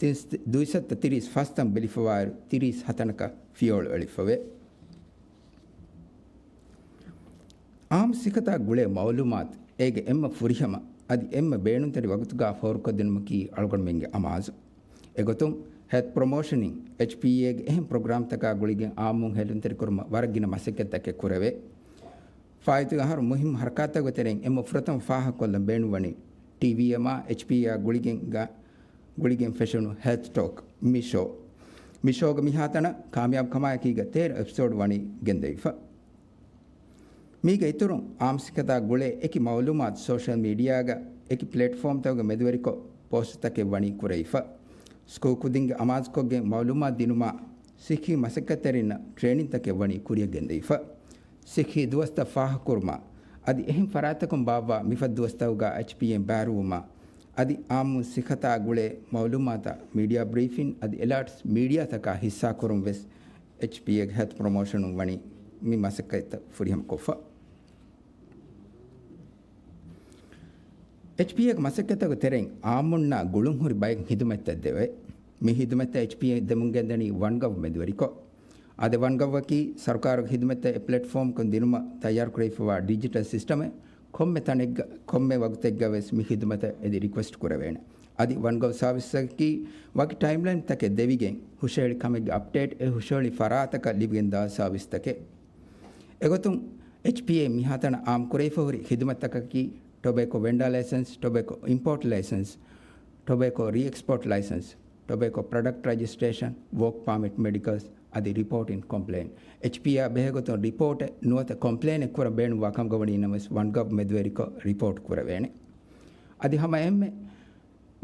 ތިން ސަތް، ދުއިސައްތަ ތިރީސް ފަސްތަން ބެލިފަވާއިރު ތިރީސް ހަތަނަކަށް ފިޔަވަޅު އެޅިފަވޭ. އާއްމު ސިކަތާ ގުޅޭ މައުލޫމާތު އޭގެ އެންމެ ފުރިހަމަ އަދި އެންމެ ބޭނުންތެރި ވަގުތުގަ ފޯރުކޮށްދިނުމަކީ އަޅުގަނޑުމެންގެ އަމާޒު. އެގޮތުން ހެލްތް ޕްރޮމޯޝަނިން އެޗްޕީއޭގެ އެހެން ޕްރޮގްރާމްތަކާ ގުޅިގެން އާއްމުން ހޭލުންތެރިކުރުމަށް ވަރަށް ގިނަ މަސައްކަތްތަކެއް ކުރެވޭ. ފާއިތު އަހަރު މުހިންމު ހަރަކާތްތަކުގެ ތެރެއިން އެންމެ ފުރަތަމަ ފާހަގަކޮށްލަން ބޭނުންވަނީ ޓީވީއެމްއާ އެޗްޕީއާ ގުޅިގެން ގ-، ގުޅިގެން ފެށުނު ހެލްތް ޓޯކް މި ޝޯ. މި ޝޯގެ މިހާތަނަށް ކާމިޔާބުކަމާއެކީގަ ތޭރަ އެޕިސޯޑް ވަނީ ގެންދެވިފަ. މީގެ އިތުރުން އާއްމު ސިކަތާ ގުޅޭ އެކި މައުލޫމާތު ސޯޝަލް މީޑިއާގަ އެކި ޕްލެޓްފޯމްތަކުގެ މެދުވެރިކޮށް ޕޯސްޓްތަކެއް ވަނީ ކުރެވިފަ. ސްކޫލް ކުދިންގެ އަމާޒުކޮށްގެން މައުލޫމާތު ދިނުމާ، ސިއްހީ މަސައްކަތްތެރިންނަށް ޓްރޭނިންތަކެއް ވަނީ ކުރިޔަށް ގެންދެވިފަ. ސިއްހީ ދުވަސްތައް ފާހަގަކުރުމާ، އަދި އެހެން ފަރާތްތަކުން ބާއްވާ މިފަދަ ދުވަސްތަކުގަ އެޗްޕީއޭން ބައިވެރިވުމާ، އަދި އާއްމު ސިކަތާ ގުޅޭ މައުލޫމާތާ މީޑިއާ ބްރީފިން އަދި އެލާޓްސް މީޑިއާތަކާ ހިއްސާކުރުން ވެސް އެޗްޕީއޭގެ ހެލްތް ޕްރޮމޯޝަނުން ވަނީ މި މަސައްކަތްތައް ފުރިހަމަކޮށްފަ. އެޗްޕީއޭގެ މަސައްކަތްތަކުގެ ތެރެއިން އާއްމުންނާ ގުޅުންހުރި ބައެއް ހިދުމަތްތައް ދެވޭ. މި ހިދުމަތްތައް އެޗްޕީއޭ ދެމުން ގެންދަނީ ވަންގަވް މެދުވެރިކޮށް. އާދެ، ވަންގަވްއަކީ ސަރުކާރުގެ ހިދުމަތްތައް އެއް ޕްލެޓްފޯމަކުން ދިނުމަށް ތައްޔާރުކުރެވިފައިވާ ޑިޖިޓަލް ސިސްޓަމެއް. ކޮންމެ ތަނެއްގަ، ކޮންމެ ވަގުތެއްގަ ވެސް މި ހިދުމަތަށް އެދި ރިކުއެސްޓް ކުރެވޭނެ. އަދި ވަންގަވް ސާވިސްއަކީ ވަކި ޓައިމްލައިންތަކެއް ދެވިގެން، ހުށަހެޅި ކަމެއްގެ އަޕްޑޭޓް އެ ހުށަހެޅި ފަރާތަކަށް ލިބިގެންދާ ސާވިސްތަކެއް. އެގޮތުން، އެޗްޕީއޭ މިހާތަނަށް އާއްމު ކުރެވިފަ ހުރި ހިދުމަތްތަކަކީ، ޓޮބެކޯ ވެންޑާ ލައިސަންސް، ޓޮބެކޯ އިމްޕޯޓް ލައިސަންސް، ޓޮބެކޯ ރީއެކްސްޕޯޓް ލައިސަންސް، ޓޮބެކޯ ޕްރޮޑަކްޓް ރަޖިސްޓްރޭޝަން، ވޯކް ޕާމިޓް، މެޑިކަލްސް އަދި ރިޕޯޓިން ކޮމްޕްލޭން. އެޗްޕީއޭއާ ބެހޭގޮތުން ރިޕޯޓެއް ނުވަތަ ކޮމްޕްލޭނެއް ކުރަން ބޭނުންވާ ކަމުގަ ވަނީ ނަމަވެސް، ވަންގަވް މެދުވެރިކޮށް ރިޕޯޓް ކުރެވޭނެ. އަދި ހަމަ އެހެންމެ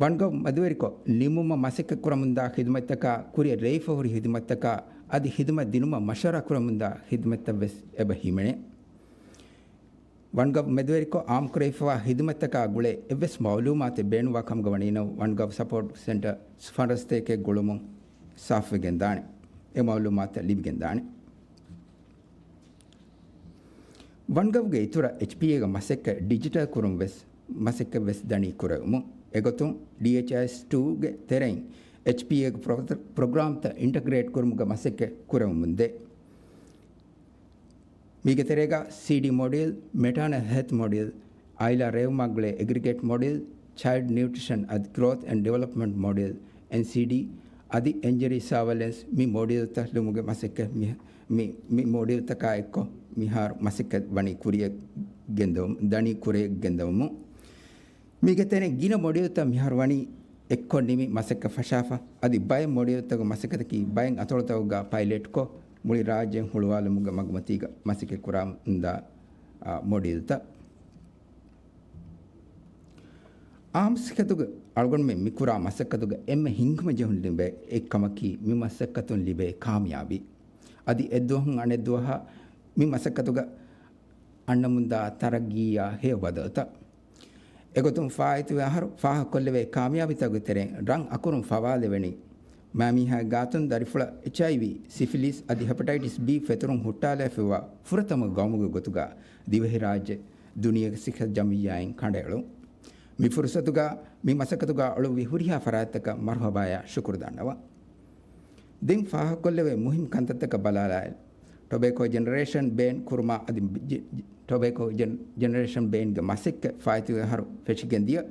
ވަންގަވް މެދުވެރިކޮށް ނިމުމަށް މަސައްކަތް ކުރަމުންދާ ޚިދުމަތްތަކާ، ކުރިއަށް ރޭވިފަ ހުރި ޚިދުމަތްތަކާ، އަދި ޚިދުމަތް ދިނުމަށް މަޝްވަރާ ކުރަމުންދާ ޚިދުމަތްތައް ވެސް އެބަ ހިމެނޭ. ވަންގަވް މެދުވެރިކޮށް އާއްމުކުރެވިފައިވާ ޚިދުމަތްތަކާ ގުޅޭ އެއްވެސް މައުލޫމާތެއް ބޭނުންވާ ކަމުގަ ވަނީ ނަމަ، ވަންގަވް ސަޕޯޓް ސެންޓަރ ފަންރަސްތަކެއް ގުޅުމުން ސާފުވެގެން ދާނެ. އެ މައުލޫމާތުތައް ލިބިގެން ދާނެ. ވަންގަވްގެ އިތުރަށް އެޗްޕީއޭގެ މަސައްކަތް ޑިޖިޓަލް ކުރުން ވެސް މަސައްކަތް ވެސް ދަނީ ކުރެވުމުން. އެގޮތުން، ޑީއެޗްއައިއެސް ޓޫގެ ތެރެއިން އެޗްޕީއޭގެ ޕްރޮ-، ޕްރޮގްރާމްތައް އިންޓަގްރޭޓް ކުރުމުގެ މަސައްކަތް ކުރެވެމުންދޭ. މީގެ ތެރޭގަ ސީޑީ މޮޑިއުލް، މެޓާނަލް ހެލްތް މޮޑިއުލް، އާއިލާ ރޭވުމާ ގުޅޭ އެގްރިގޭޓް މޮޑިއުލް، ޗައިލްޑް ނިއުޓްރިޝަން އަދި ގްރޯތް އެންޑް ޑިވެލޮޕްމަންޓް މޮޑިއުލް، އެންސީޑީ، އަދި އިންޖަރީ ސާވަލެންސް މި މޮޑިއުލްތައް ލިބުމުގެ މަސައްކަތް މި، މި، މި މޮޑިއުލްތަކާ އެއްކޮށް މިހާރު މަސައްކަތް ވަނީ ކުރިޔަށް ގެންދަވަމު-، ދަނީ ކުރިޔަށް ގެންދަވަމުން. މީގެ ތެރެއިން ގިނަ މޮޑިއުލްތައް މިހާރު ވަނީ އެއްކޮށް ނިމި މަސައްކަތް ފަށާފަ. އަދި ބައެއް މޮޑިއުލްތަކުގެ މަސައްކަތަކީ ބައެއް އަތޮޅުތަކުގަ ޕައިލެޓްކޮށް، މުޅި ރާއްޖެ ހުޅުވާލުމުގެ މަގުމަތީގަ މަސައްކަތް ކުރަމުންދާ، އާ، މޮޑިއުލްތައް. އާއްމު ސިކަތުގެ އަޅުގަނޑުމެން މި ކުރާ މަސައްކަތުގަ އެންމެ ހިންގުމަށް ޖެހުން ލިބޭ އެއްކަމަކީ، މި މަސައްކަތުން ލިބޭ ކާމިޔާބީ. އަދި އެއްދުވަހުން އަނެއްދުވަހަށް މި މަސައްކަތުގަ އަންނަމުންދާ ތަރައްގީއާ ހެޔޮ ބަދަލުތައް. އެގޮތުން ފާއިތުވެ އަހަރު ފާހަގަކޮށްލެވޭ ކާމިޔާބީތަކުގެ ތެރެއިން ރަން އަކުރުން ފަވާލެވެނީ މާމީހާ ގާތުން ދަރިފުޅަށް އެޗްއައިވީ، ސިފިލިސް އަދި ހެޕަޓައިޓިސް ބީ ފެތުރުން ހުއްޓާލައިފިއްވާ ފުރަތަމަ ގައުމުގެ ގޮތުގަ ދިވެހިރާއްޖެ ދުނިޔޭގެ ސިއްހަތު ޖަމިއްޔާއިން ކަނޑައެޅުން. މި ފުރުސަތުގަ މި މަސައްކަތުގަ އުޅުއްވި ހުރިހާ ފަރާތްތަކަށް މަރުހަބާޔާ ޝުކުރު ދަންނަވަން. ދެން ފާހަގަކޮށްލެވޭ މުހިންމު ކަންތައްތަކަށް ބަލާލާއިރު، ޓޮބޭކޯ ޖެނެރޭޝަން ބޭން ކުރުމާ އަދި ޖެ-، ޖެ-، ޓޮބޭކޯ ޖެން-، ޖެނެރޭޝަން ބޭންގެ މަސައްކަތް ފާއިތުވި އަހަރު ފެށިގެން ދިޔަ،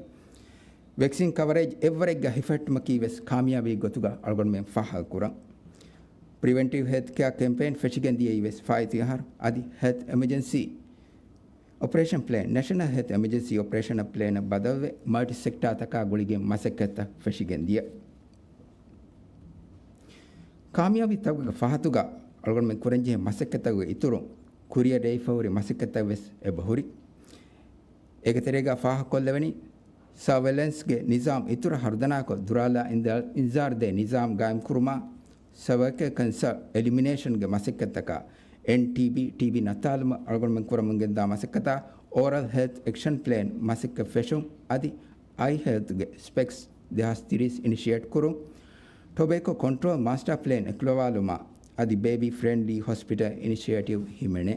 ވެކްސިން ކަވަރޭޖް އެއްވަރެއްގަ ހިފަހެއްޓުމަކީ ވެސް ކާމިޔާބީ ގޮތުގަ އަޅުގަނޑުމެން ފާހަގަކުރަން. ޕްރިވެންޓިވް ހެލްތް ކެއާ ކެމްޕޭން ފެށިގެން ދިޔައީ ވެސް ފާއިތުވި އަހަރު އަދި ހެލްތް އެމަޖެންސީ އޮޕަރޭޝަން ޕްލޭން، ނޭޝަނަލް ހެލްތް އެމަޖެންސީ އޮޕަރޭޝަނަލް ޕްލޭނަށް ބަދަލުވެ، މަލްޓި ސެކްޓާ ތަކާ ގުޅިގެން މަސައްކަތްތައް ފެށިގެން ދިޔަ. ކާމިޔާބީ ތަކުގެ ފަހަތުގަ އަޅުގަނޑުމެން ކުރަންޖެހޭ މަސައްކަތްތަކުގެ އިތުރުން ކުރިއަރައިފަ ހުރި މަސައްކަތްތައް ވެސް އެބަހުރި. އޭގެ ތެރޭގަ ފާހަގަކޮށްލެވެނީ، ސަރވެލެންސްގެ ނިޒާމް އިތުރަށް ހަރުދަނާކޮށް، ދުރާލާ އިންޒާ-، އިންޒާރުދޭ ނިޒާމް ގާއިމްކުރުމާ، ސަވައިކަލް ކެންސަރ އެލިމިނޭޝަންގެ މަސައްކަތްތަކާ، އެންޓީބީ، ޓީބީ ނައްތާލުމަށް އަޅުގަނޑުމެން ކުރަމުން ގެންދާ މަސައްކަތާ، އޯރަލް ހެލްތް އެކްޝަން ޕްލޭން މަސައްކަތް ފެށުން އަދި އައި ހެލްތްގެ ސްޕެކްސް ދެހާސް ތިރީސް އިނިޝިއޭޓް ކުރުން، ޓޮބޭކޯ ކޮންޓްރޯލް މާސްޓާ ޕްލޭން އެކުލަވާލުމާ އަދި ބޭބީ ފްރެންޑްލީ ހޮސްޕިޓަލް އިނިޝިއޭޓިވް ހިމެނޭ.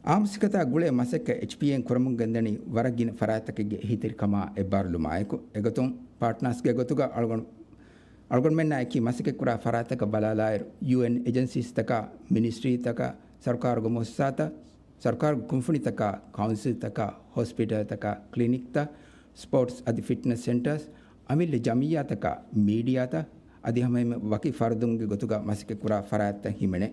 އާއްމު ސިކަތާ ގުޅޭ މަސައްކަތް އެޗްޕީއޭން ކުރަމުން ގެންދަނީ ވަރަށް ގިނަ ފަރާތްތަކެއްގެ އެހީތެރިކަމާ އެއްބާރުލުމާއެކު. އެގޮތުން ޕާޓްނާސްގެ ގޮތުގަ އަޅުގަނޑު-، އަޅުގަނޑުމެންނާ އެކީ މަސައްކަތްކުރާ ފަރާތްތަކަށް ބަލާލާއިރު، ޔޫއެން އެޖެންސީސްތަކާ، މިނިސްޓްރީތަކާ، ސަރުކާރުގެ މުއައްސަސާތައް، ސަރުކާރުގެ ކުންފުނިތަކާ، ކައުންސިލްތަކާ، ހޮސްޕިޓަލްތަކާ، ކްލިނިކްތައް، ސްޕޯޓްސް އަދި ފިޓްނަސް ސެންޓަރސް، އަމިއްލަ ޖަމިއްޔާތަކާ، މީޑިއާތައް އަދި ހަމައެހެންމެ ވަކި ފަރުދުންގެ ގޮތުގަ މަސައްކަތްކުރާ ފަރާތްތައް ހިމެނޭ.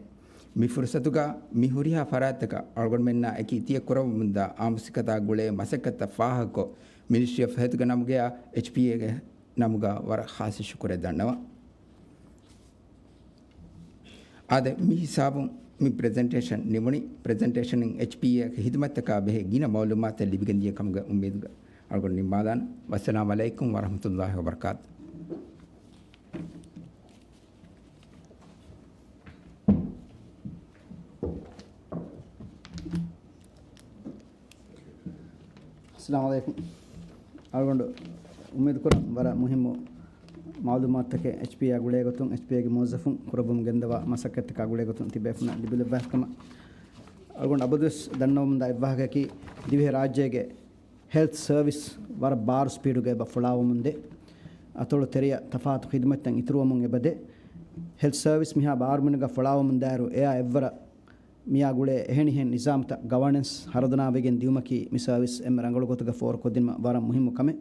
މި ފުރުސަތުގަ މި ހުރިހާ ފަރާތްތަކަށް އަޅުގަނޑުމެންނާ އެކީ ތިޔަ ކުރައްވަމުންދާ އާއްމު ސިކަތާ ގުޅޭ މަސައްކަތްތައް ފާހަގަކޮށް، މިނިސްޓްރީ އޮފް ހެލްތްގެ ނަމުގަޔާ އެޗްޕީއޭގެ ނަމުގަ ވަރަށް ޚާއްޞަ ޝުކުރެއް ދަންނަވަން. އާދެ، މި ހިސާބުން މި ޕްރެޒެންޓޭޝަން ނިމުނީ. ޕްރެޒެންޓޭޝަންއިން އެޗްޕީއޭގެ ހިދުމަތްތަކާ ބެހޭ ގިނަ މައުލޫމާތެއް ލިބިގެން ދިޔަ ކަމުގެ އުއްމީދުގަ އަޅުގަނޑު ނިންމާލާނަން. ވައްސަލާމް ޢަލައިކުމް ވަރަޙްމަތުﷲ ވަބަރަކާތު. އައްސަލާމު ޢަލައިކުމް. އަޅުގަނޑު އުއްމީދުކުރަން ވަރަށް މުހިއްމު މައުލޫމާތުތަކެއް އެޗްޕީއާ ގުޅޭގޮތުން، އެޗްޕީއާގެ މުވައްޒަފުން ކުރައްވަމުން ގެންދަވާ މަސައްކަތްތަކާ ގުޅޭގޮތުން ތިބޭފުޅުންނަށް ލިބިލައްވާފިކަމަށް. އަޅުގަނޑު އަބަދުވެސް ދަންނަވަމުންދާ އެއްވާހަކައަކީ، ދިވެހިރާއްޖޭގެ ހެލްތް ސަރވިސް ވަރަށް ބާރު ސްޕީޑުގަ އެބަ ފުޅާވަމުންދޭ. އަތޮޅު ތެރެއަށް ތަފާތު ޚިދުމަތްތައް އިތުރުވަމުން އެބަދޭ. ހެލްތް ސަރވިސް މިހާ ބާރުމިނުގަ ފުޅާވަމުންދާއިރު، އެއާ އެއްވަރަށް މިއާ ގުޅޭ އެހެނިހެން ނިޒާމްތައް، ގަވަނެންސް ހަރުދަނާވެގެން ދިއުމަކީ މި ސަރވިސް އެންމެ ރަނގަޅު ގޮތުގަ ފޯރުކޮށްދިނުމަށް ވަރަށް މުހިއްމު ކަމެއް.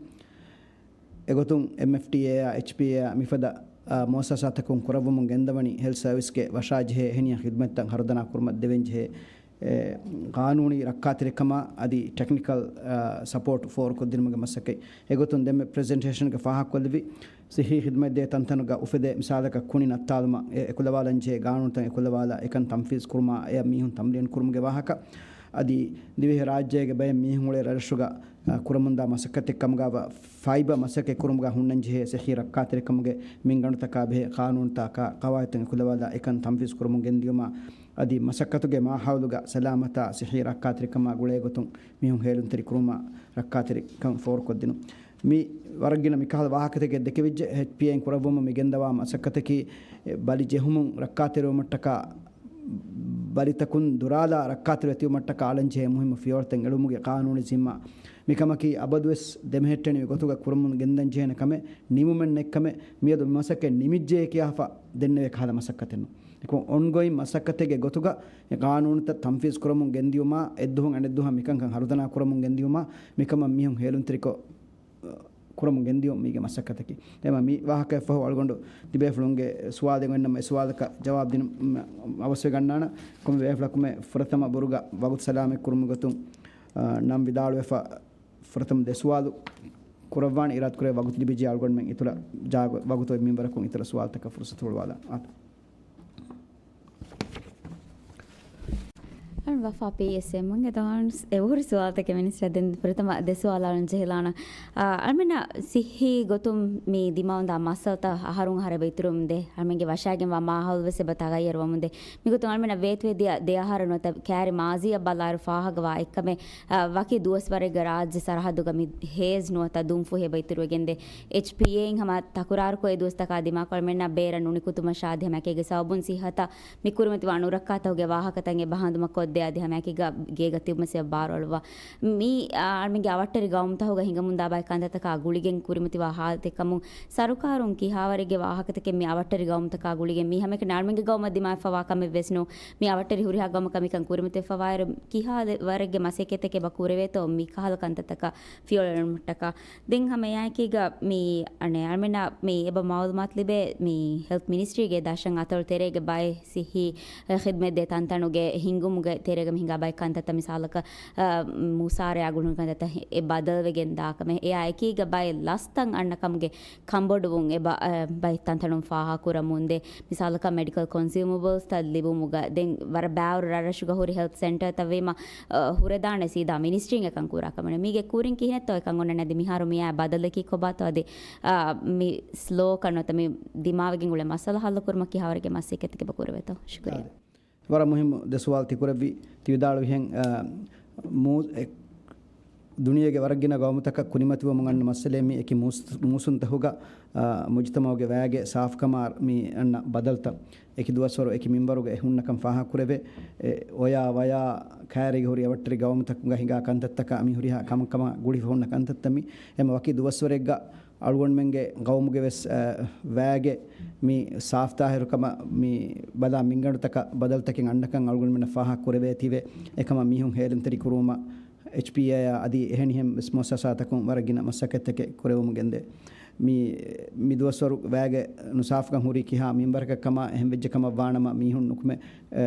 އެގޮތުން އެމްއެފްޑީއޭއާ، އެޗްޕީއޭއާ މިފަދަ، އާ، މުއައްސަސާތަކުން ކުރައްވަމުން ގެންދަވަނީ ހެލްތް ސަރވިސްގެ ވަށާޖެހޭ އެހެނިހެން ޚިދުމަތްތައް ހަރުދަނާ ކުރުމަށް ދެވެންޖެހޭ، އެ، ޤާނޫނީ ރައްކާތެރިކަމާ އަދި ޓެކްނިކަލް، އާ، ސަޕޯޓް ފޯރުކޮށްދިނުމުގެ މަސައްކަތް. އެގޮތުން ދެންމެ ޕްރެޒެންޓޭޝަންގެ ފާހަގަކޮށްލެވި ސިއްހީ ޚިދުމަތްދޭ ތަންތަނުގަ އުފެދޭ މިސާލަކަށް ކުނި ނައްތާލުމަށް އެ އެކުލަވާލަންޖެހޭ ގާނޫނުތައް އެކުލަވާލާ އެކަން ތަންފީޒް ކުރުމާ އެއަށް މީހުން ތަމްރީން ކުރުމުގެ ވާހަކަ. އަދި ދިވެހި ރާއްޖޭގެ ބައެއް މީހުން އުޅޭ ރަށްރަށުގަ، އަ، ކުރަމުންދާ މަސައްކަތެއް ކަމުގައި ފައިބަ މަސައްކަތް ކުރުމުގަ ހުންނަންޖެހޭ ސިއްހީ ރައްކާތެރިކަމުގެ މިންގަނޑުތަކާ ބެހޭ ޤާނޫނުތަކާ ޤަވާއިދުތައް އެކުލަވާލާ އެކަން ތަންފީޒް ކުރަމުން ގެންދިޔުމާ އަދި މަސައްކަތުގެ މާހައުލުގަ ސަލާމަތާ ސިއްހީ ރައްކާތެރިކަމާ ގުޅޭގޮތުން މީހުން ހޭލުންތެރި ކުރުމާ ރައްކާތެރިކަން ފޯރުކޮށްދިނުން. މި ވަރަށް ގިނަ މިކަހަލަ ވާހަކަތަކެއް ދެކެވިއްޖެ. އެޗްޕީއޭއިން ކުރައްވަމުން މި ގެންދަވާ މަސައްކަތަކީ، އެ، ބަލި ޖެހުމުން ރައްކާތެރިވުމަށްޓަކާ، ބަލިތަކުން ދުރާލާ ރައްކާތެރިވެތިވުމަށްޓަކާ އަޅަންޖެހޭ މުހިއްމު ފިޔަވަޅުތައް އެޅުމުގެ ޤާނޫނީ ޒިންމާ. މިކަމަކީ އަބަދުވެސް ދެމެހެއްޓެނިވި ގޮތުގަ ކުރަމުން ގެންދަންޖެހޭނެ ކަމެއް، ނިމުމެއް ނެތްކަމެއް. މިއަދު މި މަސައްކަތް ނިމިއްޖެ ކިޔާފަ ދެންނެވޭ ކަހަލަ މަސައްކަތެއް ނޫން. އެކަމަކު އޮންގޮއިން މަސައްކަތެއްގެ ގޮތުގަ އެ ޤާނޫނުތައް ތަންފީޒް ކުރަމުން ގެންދިޔުމާ، އެއްދުވަހުން އަނެއްދުވަހަށް މިކަންކަން ހަރުދަނާ ކުރަމުން ގެންދިޔުމާ، މިކަމަށް މީހުން ހޭލުންތެރިކޮށް، ކުރަމުން ގެންދިޔުން މީގެ މަސައްކަތަކީ. އެމަ މި ވާހަކައަށްފަހު އަޅުގަނޑު ތިބޭފުޅުންގެ ސުވާލެއް އޮންނަމަ، އެ ސުވާލަކަށް ޖަވާބު ދިނުން އަވަސްވެގަންނާނަން. ކޮންމެ ބޭފުޅަކުމެ ފުރަތަމަ ބުރުގަ ވަގުތު ސަލާމަތް ކުރުމުގެ ގޮތުން، އާ، ނަން ވިދާޅުވެފަ، ފުރަތަމަ ދެ ސުވާލު ކުރައްވާނެ. އިރާދަކުރޭ ވަގުތު ލިބިއްޖެ އަޅުގަނޑުމެން އިތުރަށް ޖާގަ ވަގުތު މިންވަރަކުން އިތުރަށް ސުވާލުތަކަށް ފުރުސަތު ހުޅުވާލާ. އާދެ. އަޅު ވަފާ ޕީއެސްއެމުން އެދާން އެވުރި ސުވާލުތަކެއް މިނިސްޓަރ ދެން ފުރަތަމަ ދެ ސުވާލާން ޖެހިލާނަ. އަޅަމެންނަށް ސިއްހީ ގޮތުން މި ދިމާވަންދާ މައްސަލަތައް އަހަރުން އަހަރެއް އިތުރުވަމުންދޭ. އަޅަމެންގެ ވަށާގެންވާ މާހައުލު ވެސް އެބަ ތަޣައްޔަރުވަމުންދޭ. މިގޮތުން އަޅަމެންނަށް ވޭތުވެދިޔަ ދެ އަހަރު ނުވަތަ ކައިރި މާޒީއަށް ބަލާއިރު ފާހަގަވާ އެއްކަމެއް، އަ، ވަކި ދުވަސްވަރެއްގަ ރާއްޖެ ސަރަހައްދުގަ މި ހޭޒް ނުވަތަ ދުންފުހި އެބަ އިތުރުވެގެންދޭ. އެޗްޕީއޭއިން ހަމަ ތަކުރާރުކޮށް އެ ދުވަސްތަކާ ދިމާކޮށް އަޅަމެންނަށް ބޭރަށް ނުނިކުތުމަށާ އަދި ހަމައެކީގެ ސަބަބުން ސިއްހަތަށް މި ކުރިމަތިވާ ނުރައްކާތަކުގެ ވާހަކަތައް އެބަ ހަނދުމަކޮށްދޭ އަދި ހަމައެކީގަ ގޭގަ ތިބުމަސް އެބަ ބާރުއަޅުއްވާ. މި، އާ، އަޅަމެންގެ އަވަށްޓެރި ގައުމުތަކުގަ ހިނގަމުންދާ ބައެއް ކަންތައްތަކާ ގުޅިގެން ކުރިމަތިވާ ހާލަތެއް ކަމުން ސަރުކާރުން ކިހާވަރެއްގެ ވާހަކަތަކެއް މި އަވަށްޓެރި ގައުމުތަކާ ގުޅިގެން މީ ހަމައެކަނި އަޅަމެންގެ ގައުމަށް ދިމާވެފަވާ ކަމެއް ވެސް ނޫން. މި އަވަށްޓެރި ހުރިހާ ގައުމަކަށް މިކަން ކުރިމަތިވެފަވާއިރު ކިހާ ވަރެއްގެ މަސައްކަތެއް އެބަ ކުރެވޭތޯ މި ކަހަލަ ކަންތައްތަކަށް ފިޔަވަޅުއެޅުމަށްޓަކާ. ދެން ހަމަ އެއާއެކީގަ މި އަނެއް އަޅަމެންނަށް މި އެބަ މައުލޫމާތު ލިބޭ މި ހެލްތް މިނިސްޓްރީގެ ދަށަށް އަތޮޅު ތެރޭގެ ބައެއް ސިއްހީ ޚިދްމަތް ދޭ ތަންތަނުގެ ހިންގުމުގެ ތެރޭގަ މި ހިނގާ ބައެއް ކަންތައްތައް މިސާލަކަށް، އަ، މުސާރަޔާ ގުޅުން ކަންތައްތައް އެ ބަދަލުވެގެން ދާކަމެއް. އެއާ އެކީގަ ބައެއް ލަސްތައް އަންނަ ކަމުގެ ކަނބޮޑުވުން އެ ބަ-، އަ، ބައެއް ތަންތަނުން ފާހަގަކުރަމުންދޭ. މިސާލަކަށް މެޑިކަލް ކޮންސިއުމަބަލްސްތައް ލިބުމުގަ ދެން ވަރަށް ބާވަރު ރަށްރަށުގަ ހުރި ހެލްތް ސެންޓަރތައް ވީމަ، އަ، ހުރެދާނެ ސީދާ މިނިސްޓްރީން އެކަން ކުރާ ކަމަށް. މީގެ ކުރިން ކިހިނެއްތޯ އެކަން އޮންނަނީ؟ އަދި މިހާރު މިއާ ބަދަލަކީ ކޮބާތޯ؟ އަދި، އަ، މި ސްލޯކަން ނުވަތަ މި ދިމާވެގެން އުޅޭ މައްސަލަ ހައްލުކުރުމަށް ކިހާވަރެއްގެ މަސައްކަތެއް އެބަ ކުރެވޭތޯ؟ ޝުކުރިއްޔާ. ވަރަށް މުހިއްމު ދެ ސުވާލު ތިކުރެއްވި. ތި ވިދާޅުވިހެން، އަ، މޫ-، އެ، ދުނިޔޭގެ ވަރަށް ގިނަ ގައުމުތަކަށް ކުރިމަތިވަމުން އަންނަ މައްސަލައެއް މީ. އެކި މޫސް-، މޫސުންތަކުގަ، އާ، މުޖުތަމަޢުގެ ވައިގެ ސާފުކަމާ މި އަންނަ ބަދަލުތައް. އެކި ދުވަސްވަރު އެކި މިންވަރުގަ އެ ހުންނަކަން ފާހަގަކުރެވޭ. އެ، އޮޔާ ވަޔާ ކައިރީގަ ހުރި އަވަށްޓެރި ގައުމުތަކުގަ ހިނގާ ކަންތައްތަކާ މި ހުރިހާ ކަމަކަމާ ގުޅިފަ ހުންނަ ކަންތައްތައް މި. އެމަ ވަކި ދުވަސްވަރެއްގަ އަޅުގަނޑުމެންގެ ގައުމުގެ ވެސް، އަ، ވައިގެ މި ސާފުތާހިރުކަމަށް މި ބަލާ މިންގަނޑުތަކަށް ބަދަލުތަކެއް އަންނަކަން އަޅުގަނޑުމެންނަށް ފާހަގަކުރެވޭތީވެ. އެކަމަށް މީހުން ހޭލުންތެރިކުރުވުމަށް އެޗްޕީއޭއާ އަދި އެހެނިހެން ވެސް މުއައްސަސާތަކުން ވަރަށް ގިނަ މަސައްކަތްތަކެއް ކުރެވެމުން ގެންދޭ. މި، މި ދުވަސްވަރު ވައިގެ ނުސާފުކަން ހުރީ ކިހާ މިންވަރަކަށް ކަމާ އެހެން ވެއްޖެ ކަމަށް ވާނަމަ މީހުން ނުކުމެ، އެ،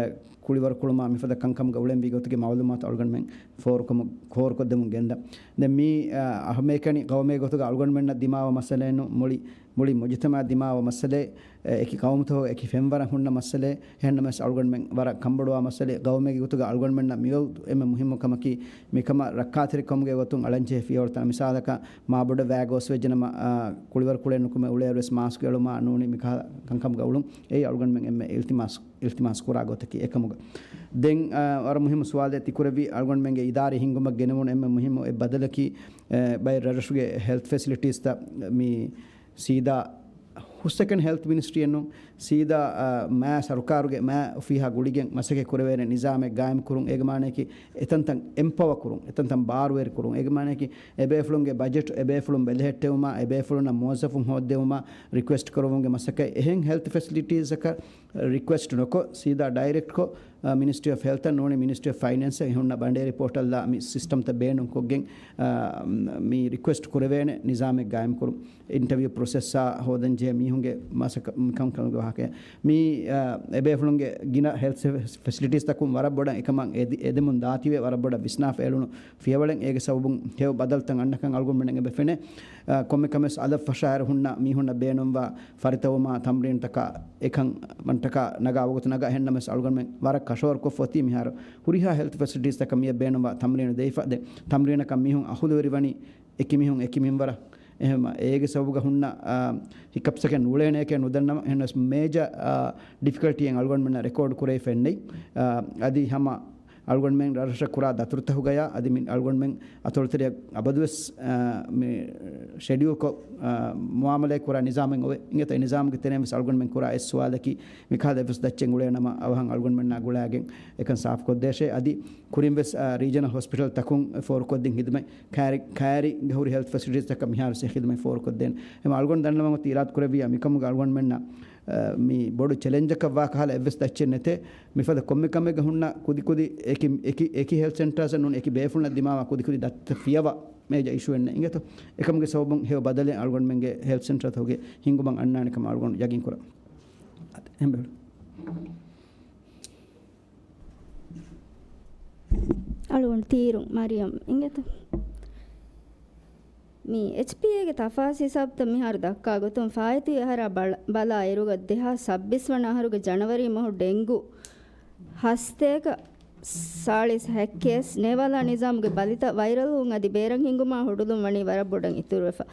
ކުޅިވަރު ކުޅުމާ މިފަދަ ކަންކަމުގަ އުޅެންވީ ގޮތުގެ މައުލޫމާތު އަޅުގަނޑުމެން ފޯރުކޮމު-، ފޯރުކޮށްދެމުން ގެންދަ. ދެން މީ، އަ، ހަމައެކަނި ގައުމޭ ގޮތުގަ އަޅުގަނޑުމެންނަށް ދިމާވާ މައްސަލައެއް ނޫން، މުޅި، މުޅި މުޖުތަމަޢަށް ދިމާވާ މައްސަލައެއް، އެ، އެކި ގައުމުތަކުގަ އެކި ފެންވަރަށް ހުންނަ މައްސަލައެއް. އެހެންނަމަވެސް އަޅުގަނޑުމެން ވަރަށް ކަންބޮޑުވާ މައްސަލައެއް. ގައުމޭގެ ގޮތުގަ އަޅުގަނޑުމެންނަށް މިވަގުތު އެންމެ މުހިއްމު ކަމަކީ މިކަމަށް ރައްކާތެރިކަމުގެ ގޮތުން އަޅަންޖެހޭ ފިޔަވަޅުތައް. މިސާލަކަށް މާބޮޑަށް ވައި ގޯސްވެއްޖެނަމަ، އާ، ކުޅިވަރު ކުޅެން ނުކުމެ އުޅޭއިރުވެސް މާސްކު އެޅުމާ ނޫނީ މިކަހަލަ ކަންކަމުގަ އުޅުން. އެއީ އަޅުގަނޑުމެން އެންމެ އިލްތިމާސް، އިލްތިމާސް ކުރާ ގޮތަކީ އެކަމުގަ. ދެން، އާ، ވަރަށް މުހިއްމު ސުވާލެއް ތިކުރެއްވި. އަޅުގަނޑުމެންގެ އިދާރީ ހިންގުމަށް ގެނެވުނު އެންމެ މުހިއްމު އެއް ބަދަލަކީ، އެ، ބައެއް ރަށްރަށުގެ ހެލްތް ފެސިލިޓީސްތައް މި ސީދާ ހުސްއެކަނި ހެލްތް މިނިސްޓްރީއެއް ނޫން، ސީދާ، އާ، މާ ސަރުކާރުގެ މާ އޮފީހާ ގުޅިގެން މަސައްކަތް ކުރެވޭނެ ނިޒާމެއް ގާއިމްކުރުން. އޭގެ މާނައަކީ އެތަންތަން އެމްޕަވަ ކުރުން، އެތަންތަން ބާރުވެރި ކުރުން. އޭގެ މާނައަކީ އެބޭފުޅުންގެ ބަޖެޓް އެބޭފުޅުން ބެލެހެއްޓެވުމާ، އެބޭފުޅުންނަށް މުވައްޒަފުން ހޯއްދެވުމާ، ރިކުއެސްޓް ކުރުވުމުގެ މަސައްކަތް. އެހެން ހެލްތް ފެސިލިޓީސްއަކަށް ރިކުއެސްޓް ނުކޮށް، ސީދާ ޑައިރެކްޓްކޮށް، އާ، މިނިސްޓްރީ އޮފް ހެލްތަށް ނޫނީ މިނިސްޓްރީ އޮފް ފައިނޭންސަށް ހުންނަ ބަނޑޭރި ޕޯޓަލްއާ މި ސިސްޓަމްތައް ބޭނުންކޮށްގެން، އާ، މި ރިކުއެސްޓް ކުރެވޭނެ ނިޒާމެއް ގާއިމްކުރުން. އިންޓަވިއު ޕްރޮސެސްއާ ހޯދަންޖެހޭ މީހުންގެ މަސައްކަތް ކަންކަމުގެ ވާހަކަ. މި، އާ، އެބޭފުޅުންގެ ގިނަ ހެލްތް ފެސިލިޓީސްތަކުން ވަރަށް ބޮޑަށް އެކަމަށް އެދި-، އެދެމުން ދާތީވެ، ވަރަށް ބޮޑަށް ވިސްނާފަ އެޅުނު ފިޔަވަޅެއް. އޭގެ ސަބަބުން ހެޔޮ ބަދަލުތައް އަންނަކަން އަޅުގަނޑުމެން އެބަ ފެނޭ. އާ، ކޮންމެ ކަމެއް އަލަށް ފަށާއިރު ހުންނަ މީހުންނަށް ބޭނުންވާ ފަރިތަވުމާ ތަމްރީންތަކާ އެކަން މަންޓަކާ ނަގާ ވަގުތު ނަގާ. އެހެންނަމަވެސް އަޅުގަނޑުމެން ވަރަށް ކަށަވަރުކޮށްފަ އޮތީ މިހާރު ހުރިހާ ހެލްތް ފެސިލިޓީސްތަކަށް މިއަށް ބޭނުންވާ ތަމްރީނު ދެވިފަ. ދެން ތަމްރީނަކަށް މީހުން އަހުލުވެރިވަނީ އެކިމީހުން އެކި މިންވަރަށް. އެހެން އޭގެ ސަބަބުގަ ހުންނަ، އާ، ހިކަޕްސްއެއް ނޫޅޭނެއެކޭ ނުދަންނަމަ، އެހެނަސް މޭޖަ، އާ، ޑިފިކަލްޓީއެއް އަޅުގަނޑުމެންނަށް ރެކޯޑް ކުރެވިފައެއް ނެތް. އާ، އަދި ހަމަ އަޅުގަނޑުމެން ރަށްރަށަށް ކުރާ ދަތުރުތަކުގަޔާ އަދި މި އަޅުގަނޑުމެން އަތޮޅުތެރެއަށް އަބަދުވެސް، އާ، މި ޝެޑިއުލްކޮށް، އާ، މުއާމަލާތް ކުރާ ނިޒާމެއް އޮވޭ. އިނގޭތޯ އެ ނިޒާމުގެ ތެރެއިން ވެސް އަޅުގަނޑުމެން ކުރާ އެއް ސުވާލަކީ، މިކަހަލަ އެއްވެސް ދައްޗެއް އުޅޭނަމަ އަވަހަށް އަޅުގަނޑުމެންނާ ގުޅާގެން އެކަން ސާފުކޮށްދޭށޭ. އަދި ކުރިން ވެސް، އާ، ރީޖަނަލް ހޮސްޕިޓަލް ތަކުން ފޯރުކޮށްދިން ހިދުމަތް ކައިރި، ކައިރިގަ ހުރި ހެލްތް ފެސިލިޓީސްތަކަށް މިހާރު ސެ ހިދުމަތް ފޯރުކޮށްދޭނެ. އެމަ އަޅުގަނޑު ދަންނަވަން އޮތީ އިރާދަ ކުރެއްވިޔާ މިކަމުގަ އަޅުގަނޑުމެންނަށް، އާ، މި ބޮޑު ޗެލެންޖަކަށް ވާ ކަހަލަ އެއްވެސް ދައްޗެއް ނެތޭ. މިފަދަ ކޮންމެ ކަމެއްގަ ހުންނަ ކުދިކުދި އެކި، އެކި، އެކި ހެލްތް ސެންޓާސް ނޫން އެކި ބޭފުޅުންނަށް ދިމާވާ ކުދިކުދި ދައްތަ ފިޔަވާ މޭޖަ އިޝޫއެއް ނެތް. އިނގޭތޯ އެކަމުގެ ސަބަބުން ހެޔޮ ބަދަލެއް އަޅުގަނޑުމެންގެ ހެލްތް ސެންޓަރތަކުގެ ހިންގުމަށް އަންނާނެ ކަމަށް އަޅުގަނޑު ޔަގީން ކުރަން. އެހެން ބޭފުޅުން. އަޅުގަނޑު ތީރުން މަރިޔަމް އިނގޭތަ؟ މި އެޗްޕީއޭގެ ތަފާސް ހިސާބުތައް މިހާރު ދައްކާ ގޮތުން، ފާއިތުވި އަހަރާ ބަލަ-، ބަލާ އިރުގަ ދެހާސް ސައްބީސް ވަނަ އަހަރުގެ ޖަނަވަރީ މަހު ޑެންގޫ ހަސަތޭކަ ސާޅީސް ހަތް ކޭސް ނޭވާލާ ނިޒާމުގެ ބަލިތައް ވައިރަލްވުން އަދި ބޭރަށް ހިނގުމާ ހުޑުލުން ވަނީ ވަރަށް ބޮޑަށް އިތުރުވެފަ.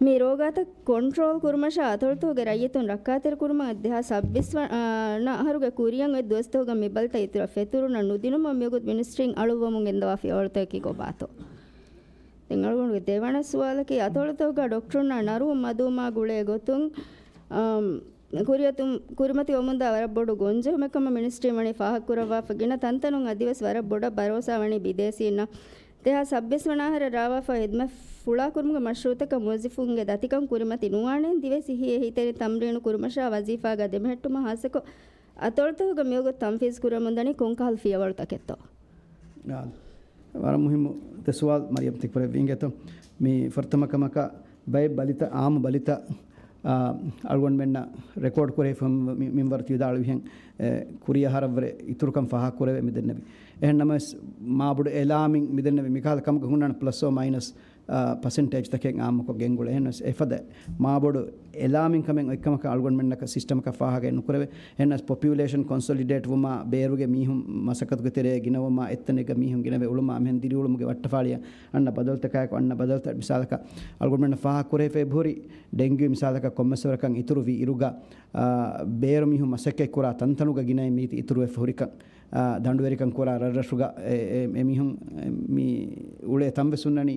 މި ރޯގާތައް ކޮންޓްރޯލް ކުރުމަށާ އަތޮޅުތަކުގެ ރައްޔިތުން ރައްކާތެރިކުރުމަށް ދެހާސް ސައްބީސް ވަނަ އަހަރުގެ ކުރިއަށް އޮތް ދުވަސްތަކުގަ މި ބަލިތައް އިތުރަށް ފެތުރުނަށް ނުދިނުމަށް މިވަގުތު މިނިސްޓްރީން އަޅުއްވަމުން ގެންދަވާ ފިޔަވަޅުތަކަކީ ކޮބާތޯ؟ ދެން އަޅުގަނޑުގެ ދެވަނަ ސުވާލަކީ، އަތޮޅުތަކުގަ ޑޮކްޓަރުންނާ ނަރުވުން މަދުވުމާ ގުޅޭ ގޮތުން، އަމް، ކުރިއަތު-، ކުރިމަތިވަމުންދާ ވަރަށް ބޮޑު ގޮންޖެހުމެއް ކަމަށް މިނިސްޓްރީން ވަނީ ފާހަގަކުރައްވާފަ، ގިނަ ތަންތަނުން އަދިވެސް ވަރަށް ބޮޑަށް ބަރޯސާ ވަނީ ބިދޭސީންނަށް. ދެހާސް ސައްބީސް ވަނަ އަހަރަށް ރާވާފަ ހިދުމަތް ފުޅާކުރުމުގެ މަޝްރޫއުތަކަށް މުވައްޒަފުންގެ ދަތިކަން ކުރިމަތި ނުވާނެ، ދިވެހި ސިއްހީ އެހީތެރި ތަމްރީނު ކުރުމަށާ ވަޒީފާގަ ދެމެހެއްޓުމަށް ހާއްސަކޮށް އަތޮޅުތަކުގަ މިވަގުތު ތަންފީޒު ކުރަމުންދަނީ ކޮންކަހަލަ ފިޔަވަޅުތަކެއްތޯ؟ އާ، ވަރަށް މުހިއްމު ދެ ސުވާލު މަރިޔަމް ތި ކުރެއްވި އިނގޭތޯ. މި ފުރަތަމަ ކަމަކަށް ބައެއް ބަލިތައް، އާއްމު ބަލިތައް، އާ، އަޅުގަނޑުމެންނަށް ރެކޯޑް ކުރެވިފަ މި-، މިންވަރު ތި ވިދާޅުވިހެން، އެ، ކުރިއަހަރަށްވުރެ އިތުރުކަން ފާހަގަކުރެވޭ މިދެންނެވި. އެހެން ނަމަވެސް މާބޮޑު އެލާމިން މިދެންނެވި މިކަހަލަ ކަމަކަށް ހުންނާނެ ޕްލަސް އޯ މައިނަސް އާ، ޕަސެންޓޭޖްތަކެއް އާއްމުކޮށް ގެންގުޅޭ. އެހެންވެސް އެފަދަ މާބޮޑު އެލާމިން ކަމެއް އޮތްކަމަކަށް އަޅުގަނޑުމެންނަކަށް ސިސްޓަމަކަށް ފާހަގައެއް ނުކުރެވޭ. އެހެންވެސް ޕޮޕިއުލޭޝަން ކޮންސޮލިޑޭޓް ވުމާ، ބޭރުގެ މީހުން މަސައްކަތުގެ ތެރޭ ގިނަވުމާ، އެއްތަނެއްގަ މީހުން ގިނަވެ އުޅުމާ، އެހެން ދިރިއުޅުމުގެ ވައްޓަފާޅިއަށް އަންނަ ބަދަލުތަކާއެކު އަންނަ ބަދަލުތައް މިސާލަކަށް އަޅުގަނޑުމެންނަށް ފާހަގަކުރެވިފަ އެބަހުރި ޑެންގިއު މިސާލަކަށް ކޮންމެސްވަރަކަށް އިތުރުވި އިރުގަ، އާ، ބޭރު މީހުން މަސައްކަތްކުރާ ތަންތަނުގަ ގިނައިން މީތި އިތުރުވެފަ ހުރިކަން. އާ، ދަނޑުވެރިކަން ކުރާ ރަށްރަށުގަ އެ-، އެ-، އެމީހުން، އެ، މި އުޅޭ ތަންވެސް ހުންނަނީ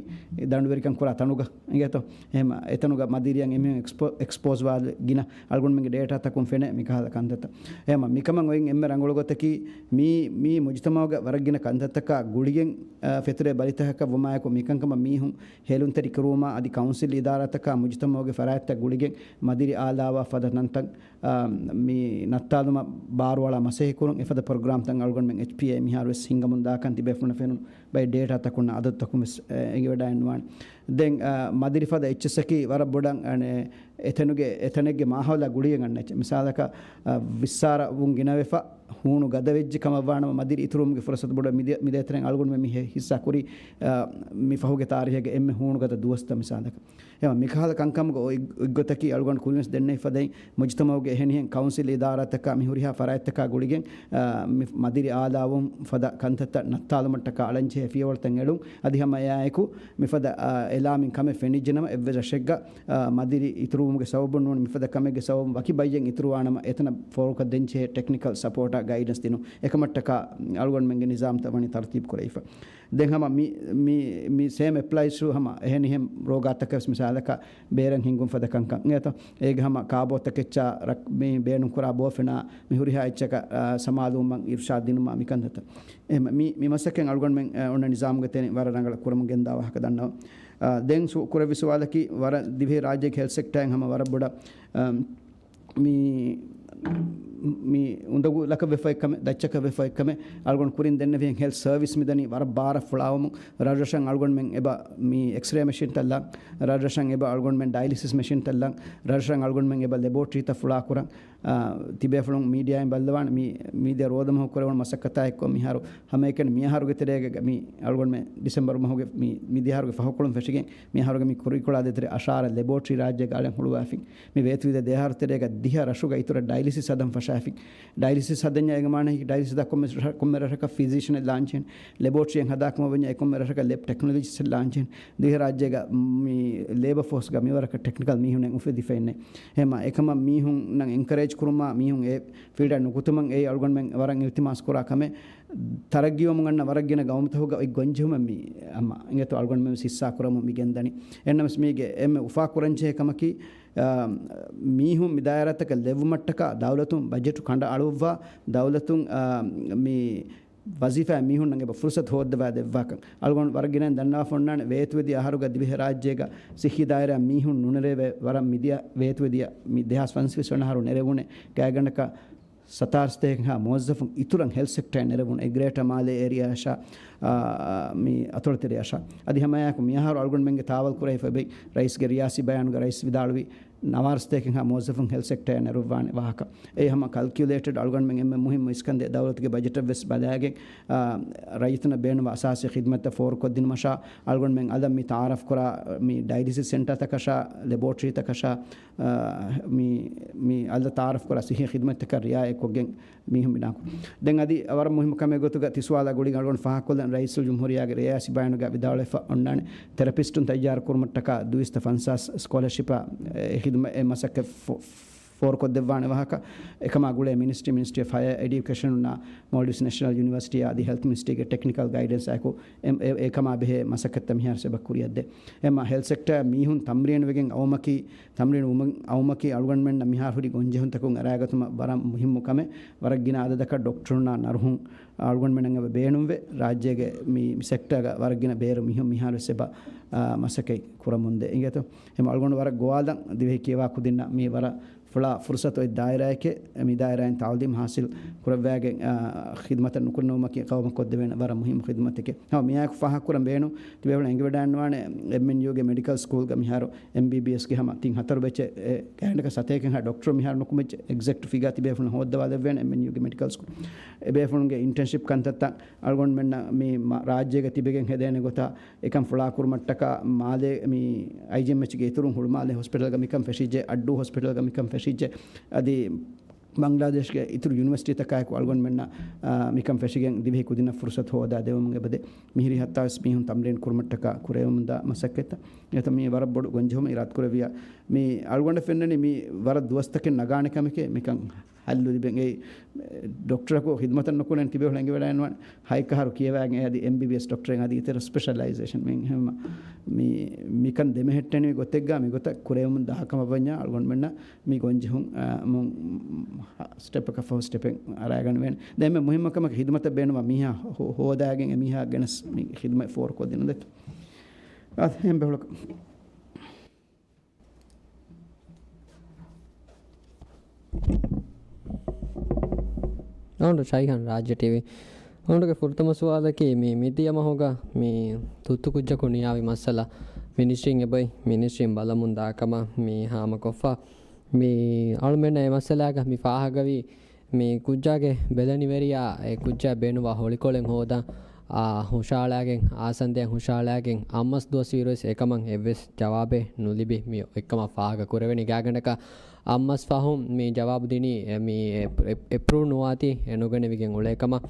ދަނޑުވެރިކަން ކުރާ ތަނުގަ އިނގޭތޯ. އެހެން އެތަނުގަ މަދިރިއަށް އެމީހުން އެކްސްޕޯ-، އެކްސްޕޯޒްވާ ގިނަ އަޅުގަނޑުމެންގެ ޑޭޓާތަކުން ފެނޭ މިކަހަލަ ކަންތައްތައް. އެހެން މިކަމަށް އޮތް އެންމެ ރަނގަޅު ގޮތަކީ މީ، މީ މުޖުތަމަޢުގެ ވަރަށް ގިނަ ކަންތައްތަކާ ގުޅިގެން، އާ، ފެތުރޭ ބަލިތަކަކަށް ވުމާއެކު މިކަންކަމަށް މީހުން ހޭލުންތެރިކުރުވުމާ އަދި ކައުންސިލް އިދާރާތަކާ މުޖުތަމަޢުގެ ފަރާތްތައް ގުޅިގެން މަދިރި އާލާވާ ފަދަ ތަންތަން އާ، މި ނައްތާލުމަށް ބާރުއަޅާ މަސައްކަތްކުރުން އެފަދަ ޕްރޮގްރާމްތައް އަޅުގަނޑުމެން އެޗްޕީއޭ މިހާރުވެސް ހިންގަމުން ދާކަން ތިބޭފުޅުންނަށް ފެނުނު ބައެއް ޑޭޓާތަކުންނާ އަދަދުތަކުން ވެސް، އެ، އެނގިވަޑައިންވާނެ. ދެން، އާ، މަދިރިފަދަ އެއްޗިއްސަކީ ވަރަށް ބޮޑަށް، އަނެ، އެތަނުގެ، އެތަނެއްގެ މާހައުލާ ގުޅިގެން އަންނަ އެއްޗެއް. މިސާލަކަށް، އާ، ވިއްސާރަ ވުން ގިނަވެފަ ހޫނު ގަދަ ވެއްޖެ ކަމަށްވާނަމަ މަދިރި އިތުރުވުމުގެ ފުރުސަތު ބޮޑަށް މިދޭ-، މިދޭތެރެއިން އަޅުގަނޑުމެން މި ހިއްސާ ކުރީ، އާ، މި ފަހުގެ ތާރީހެއްގަ އެންމެ ހޫނު ގަދަ ދުވަސްތައް މިސާލަކަށް. އެހެން މިކަހަލަ ކަންކަމުގެ އޮތް-، އޮތްގޮތަކީ އަޅުގަނޑު ކުރިންވެސް ދެންނެވި ފަދައިން މުޖުތަމަޢުގެ އެހެނިހެން ކައުންސިލް އިދާރާތަކާ މި ހުރިހާ ފަރާތްތަކާ ގުޅިގެން، އާ، މި މަދިރި އާލާވުން ފަދަ ކަންތައްތައް ނައްތާލުމަށްޓަކާ އަޅަންޖެހޭ ފިޔަވަޅުތައް އެޅުން. އަދި ހަމަ އެއާއެކު މިފަދަ، އާ، އެލާމިން ކަމެއް ފެނިއްޖެނަމަ އެއްވެސް ރަށެއްގަ، އާ، މަދިރި އިތުރުވުމުގެ ސަބަބުން ނޫން މިފަދަ ކަމެއްގެ ސަބަބުން ވަކި ބައްޔެއް އިތުރުވާނަމަ އެތަނަށް ފޯރުކޮށް ދޭންޖެހޭ ޓެކްނިކަލް ސަޕޯޓާ ގައިޑެންސް ދިނުން. އެކަމަށްޓަކާ އަޅުގަނޑުމެންގެ ނިޒާމްތައް ވަނީ ތަރުތީބު ކުރެވިފަ. ދެން ހަމަ މި، މި، މި ސޭމް އެޕްލައިސް ޓު ހަމަ އެހެނިހެން ރޯގާތަކަށް ވެސް މިސާލަކަށް ބޭރަށް ހިންގުން ފަދަ ކަންކަން އިނގޭތޯ. އޭގެ ހަމަ ކާބޯތަކެއްޗާ ރަ-، މި ބޭނުން ކުރާ ބޯފެނާ މި ހުރިހާ އެއްޗަކަށް، އާ، ސަމާލުވުމަށް އިރުޝާދް ދިނުމާ މި ކަންތައްތައް. އެހެން މި، މި މަސައްކަތް އަޅުގަނޑުމެން، އާ، އޮންނަ ނިޒާމުގެ ތެރެއިން ވަރަށް ރަނގަޅަށް ކުރަމުން ގެންދާ ވާހަކަ ދަންނަވަން. އާ، ދެން ސު-، ކުރެއްވި ސުވާލަކީ ވަރަށް ދިވެހި ރާއްޖޭގެ ހެލްތް ސެކްޓާއިން ހަމަ ވަރަށް ބޮޑަށް، އާ، މި، މި އުނދަގޫ ލަކަށް ވެފައި ކަމެއް، ދައްޗަކަށް ވެފައި ކަމެއް، އަޅުގަނޑު ކުރިން ދެންނެވިހެން ހެލްތް ސަރވިސް މިދަނީ ވަރަށް ބާރަށް ފުޅާވަމުން، ރަށްރަށަށް އަޅުގަނޑުމެން އެބަ މި އެކްސްރޭ މެޝިންތައް ލާން، ރަށްރަށަށް އެބަ އަޅުގަނޑުމެން ޑައިލިސިސް މެޝިންތައް ލާން، ރަށްރަށަށް އަޅުގަނޑުމެން އެބަ ލެބޯޓްރީތައް ފުޅާކުރަން، އާ، ތިބޭފުޅުން މީޑިއާއިން ބައްލަވާން މި، މިދިޔަ ރޯދަމަހު ކުރެވުނު މަސައްކަތާ އެއްކޮށް މިހާރު ހަމައެކަނި މިއަހަރުގެ ތެރޭގަ މި އަޅުގަނޑުމެން ޑިސެމްބަރު މަހުގެ މި، މިދިޔަ އަހަރުގެ ފަހުކޮޅުން ފެށިގެން މިއަހަރުގެ މި ކުރިކޮޅާ ދޭތެރޭ އަށާރަ ލެބޯޓްރީ ރާއްޖޭގަ އަޅެން ހުޅުވާފިން. މި ވޭތުވެދިޔަ ދެއަހަރު ތެރޭގަ ދިހަ ރަށުގަ އިތުރަށް ޑައިލިސިސް ހަދަން ފަށާފިން. ޑައިލިސިސް ހަދަންޏާ އޭގެ މާނައަކީ ޑައިލިސިސް ހަދާ ކޮންމެ ރަށަ-، ކޮންމެ ރަށަކަށް ފިޒީޝަނެއް ލާންޗެހެން. ލެބޯޓްރީއެއް ހަދާ ކަމަށް ވަންޏާ އެ ކޮންމެ ރަށަކަށް ލެބް ޓެކްނޮލޮޖިސްޓް ލާންޗެހެން. ދިވެހި ރާއްޖޭގަ މި ލޭބަ ފޯސްގަ މިވަރަކަށް ޓެކްނިކަލް މީހުނެއް އުފެދިފައެއްނެއް. ހެމަ އެކަމަށް މީހުންނަށް އެންކަރޭޖް ކުރުމާ މީހުން އެ ފީލްޑަށް ނުކުތުމަށް އެއީ އަޅުގަނޑުމެން ވަރަށް އިލްތިމާސް ކުރާ ކަމެއް. ތަރައްގީވަމުން އަންނަ ވަރަށް ގިނަ ގައުމުތަކުގަ އޮތް ގޮންޖެހުމެއް މި އަމަ އިނގޭތޯ އަޅުގަނޑުމެން ވެސް ހިއްސާ ކުރަމުން މި ގެންދަނީ. އެހެންނަމަވެސް މީގެ އެންމެ އުފާ ކުރަންޖެހޭ ކަމަކީ، އާ، މީހުން މި ދާއިރާތަކަށް ލެއްވުމަށްޓަކާ ދައުލަތުން ބަޖެޓު ކަނޑައަޅުއްވާ، ދައުލަތުން، އާ، މި ވަޒީފާއިން މީހުންނަށް އެބަ ފުރުސަތު ހޯއްދަވާ ދެއްވާކަން. އަޅުގަނޑު ވަރަށް ގިނައިން ދަންނަވާފަ އޮންނާނެ، ވޭތުވެދިޔަ އަހަރުގަ ދިވެހިރާއްޖޭގަ ސިއްހީ ދާއިރާ މީހުން ނުނެރެވޭ ވަރަށް މިދިޔަ ވޭތުވެދިޔަ މި ދެހާސް ފަންސަވީސް ވަނަ އަހަރު ނެރެވުނެ ގާތްގަނޑަކަށް ސަތާރަ ސަތޭކަ މުވައްޒަފުން އިތުރަށް ހެލްތް ސެކްޓަރަށް ނެރެވުނު އެ ގްރޭޓަ މާލޭ އޭރިއާއަށާ، އާ، މި އަތޮޅުތެރެއަށާ. އަދި ހަމައެއާއެކު މިއަހަރު އަޅުގަނޑުމެންގެ ތާވަލް ކުރެވިފަ އެބައި ރައީސްގެ ރިޔާސީ ބަޔާނުގަ ރައީސް ވިދާޅުވި، ނަވާރަސަތޭކައެއްހާ މުވައްޒަފުން ހެލްތް ސެކްޓަރއަށް ނެރުއްވާނެ ވާހަކަ. އެ ހަމަ ކަލްކިއުލޭޓެޑް އަޅުގަނޑުމެން އެންމެ މުހިއްމު އިސްކަންދެއް ދައުލަތުގެ ބަޖެޓަށް ވެސް ބަލާގެން، އާ، ރައްޔިތުންނަށް ބޭނުންވާ އަސާސީ ޚިދްމަތްތައް ފޯރުކޮށްދިނުމަށާ، އަޅުގަނޑުމެން އަލަށް މި ތައާރަފް ކުރާ މި ޑަޔަލިސިސް ސެންޓާތަކަށާ، ލެބޯޓްރީތަކަށާ، އާ، މި، މި އަލަށް ތައާރަފް ކުރާ ސިއްހީ ޚިދްމަތްތަކަށް ރިއާޔަތްކޮށްގެން މީހުން ބިނާކުރުން. ދެން އަދި ވަރަށް މުހިއްމު ކަމެއް ގޮތުގަ ތި ސުވާލާ ގުޅިގެން އަޅުގަނޑު ފާހަގަކޮށްލަން ރައީސުލްޖުމްހޫރިއްޔާގެ ރިޔާސީ ބަޔާނުގަ ވިދާޅުވެފަ އޮންނާނެ. ތެރަޕިސްޓުން ތައްޔާރު ކުރުމަށްޓަކާ ދުއިސައްތަ ފަންސާސް ސްކޮލަރޝިޕާ، އެ، ޚިދުމަ-، އެ މަސައްކަތް ފޯ-، ފޯރުކޮށްދެއްވާނެ ވާހަކަ. އެކަމާ ގުޅޭ މިނިސްޓްރީ، މިނިސްޓްރީ އޮފް ހަޔަރ އެޑިއުކޭޝަނުންނާ މޯލްޑިވްސް ނެޝަނަލް ޔުނިވަރސިޓީއާ އަދި ހެލްތް މިނިސްޓްރީގެ ޓެކްނިކަލް ގައިޑެންސް އާއެކު އެ، އެ، އެކަމާ ބެހޭ މަސައްކަތްތައް މިހާރު އެބަ ކުރިއަށްދޭ. އެމަ ހެލްތް ސެކްޓަރ މީހުން ތަމްރީނު ވެގެން އައުމަކީ، ތަމްރީނު ވުމުން އައުމަކީ އަޅުގަނޑުމެންނަށް މިހާރު ހުރި ގޮންޖެހުންތަކުން އަރާގަތުމަށް ވަރަށް މުހިއްމު ކަމެއް. ވަރަށް ގިނަ އަދަދަކަށް ޑޮކްޓަރުންނާ ނަރުހުން އަޅުގަނޑުމެންނަށް އެބަ ބޭނުންވޭ. ރާއްޖޭގެ މި، މި ސެކްޓަރގަ ވަރަށް ގިނަ ބޭރު މީހުން މިހާރު ވެސް އެބަ، އާ، މަސައްކަތް ކުރަމުންދޭ. އިނގޭތޯ؟ އެމަ އަޅުގަނޑު ވަރަށް ގޮވާލަން ދިވެހި ކިޔަވާ ކުދިންނަށް މީ ވަރަށް ފުޅާ ފުރުސަތު އޮތް ދާއިރާއެކޭ، މި ދާއިރާއިން ތައުލީމް ހާސިލް ކުރައްވާގެން، އާ، ޚިދުމަތަށް ނުކުންނެވުމަކީ ޤައުމަށް ކޮށްދެވޭނެ ވަރަށް މުހިއްމު ޚިދުމަތެކޭ. ހަމަ މިއާއެކު ފާހަގަކުރަން ބޭނުން ތިބޭފުޅުން އެނގިވަޑައިންނަވާނެ އެމްއެންޔޫގެ މެޑިކަލް ސްކޫލްގަ މިހާރު އެމްބީބީއެސްގެ ހަމަ ތިން ހަތަރު ބެޗެއް، އެ، ގާތްގަނޑަކަށް ސަތޭކައެއްހާ ޑޮކްޓަރު މިހާރު ނުކުމެއްޖެ. އެގްޒެކްޓް ފިގާ ތިބޭފުޅުން ހޯއްދަވާލެއްވޭނެ އެމްއެންޔޫގެ މެޑިކަލް ސްކޫލް. އެބޭފުޅުންގެ އިންޓަރންޝިޕް ކަންތައްތައް އަޅުގަނޑުމެންނަށް މި މަ-، ރާއްޖޭގަ ތިބެގެން ހެދޭނެ ގޮތާ އެކަން ފުޅާކުރުމަށްޓަކާ މާލޭ މި އައިޖީއެމްއެޗްގެ އިތުރުން ހުޅުމާލެ ހޮސްޕިޓަލްގަ މިކަން ފެށިއްޖެ، އައްޑޫ ހޮސްޕިޓަލްގަ މިކަން ފެށިއްޖެ. އަދި ބަންގްލާދޭޝްގެ އިތުރު ޔުނިވަރސިޓީތަކާއެކު އަޅުގަނޑުމެންނަށް، އާ، މިކަން ފެށިގެން ދިވެހި ކުދިންނަށް ފުރުސަތު ހޯދާ ދެވުމުން އެބަދޭ. މިހިރީ ހަތާވީސް މީހުން ތަމްރީން ކުރުމަށްޓަކާ ކުރެވެމުންދާ މަސައްކަތްތައް. އެތަ މީ ވަރަށް ބޮޑު ގޮންޖެހުމެއް އިރާދަކުރެއްވިޔާ، މި އަޅުގަނޑަށް ފެންނަނީ މި ވަރަށް ދުވަސްތަކެއް ނަގާނެ ކަމެކޭ މިކަން ހައްލު ލިބެން. އެ، ޑޮކްޓަރަކު ޚިދުމަތަށް ނުކުނެން ތިބޭފުޅުން އެނގިވަޑައިންވާނެ. ހައެއްކަހަރު ކިޔަވާގެން އެ އަދި އެމްބީބީއެސް ޑޮކްޓަރެއް އަދި އިތަރަށް ސްޕެޝަލައިޒޭޝަން މި ހަމަ މި، މިކަން ދެމެހެއްޓެނިވި ގޮތެއްގަ މި ގޮތަށް ކުރެވެމުން ދާ ކަމަށް ވަންޏާ އަޅުގަނޑުމެންނަށް މި ގޮންޖެހުން، އާ، މު-، ސްޓެޕަކަށް ފަހު ސްޓެޕެއް އަރާގަނެވޭނެ. ދެން އެންމެ މުހިއްމު ކަމަކަށް ޚިދުމަތަށް ބޭނުންވާ މީހާ ހޯ-، ހޯދާގެން އެ މީހާ ގެނެސް މި ޚިދުމަތް ފޯރުކޮށްދިނުން ދެތޯ. އާ، އެހެން ބެހުޅަކަށް. އަޅުގަނޑު ޝައިހާން ރާއްޖެ ޓީވީ. އަޅުގަނޑުގެ ފުރަތަމަ ސުވާލަކީ، މި މިދިޔަ މަހުގަ މި ތުއްތު ކުއްޖަކު ނިޔާވި މައްސަލަ މިނިސްޓްރީން އެބައޮތް، މިނިސްޓްރީން ބަލަމުން ދާކަމަށް މި ހާމަކޮށްފަ. މި އަޅުމެންނަށް އެ މައްސަލާގަ މި ފާހަގަވީ، މި ކުއްޖާގެ ބެލެނިވެރިޔާ އެ ކުއްޖާ ބޭނުންވާ ހޮޅިކޮޅެއް ހޯދަން، އާ، ހުށަހަޅާގެން، އާސަންދޭން ހުށަހަޅާގެން އަށްމަސް ދުވަސް ވީއިރުވެސް އެކަމަށް އެއްވެސް ޖަވާބެއް ނުލިބި މި އޮތްކަމަށް ފާހަގަ ކުރެވެނީ. ގާތްގަނޑަކަށް އަށްމަސް ފަހުން މި ޖަވާބު ދިނީ، އެ، މި އެ-، އެ-، އެޕްރޫވް ނުވާތީ އެ ނުގެނެވިގެން އުޅޭ ކަމަށް.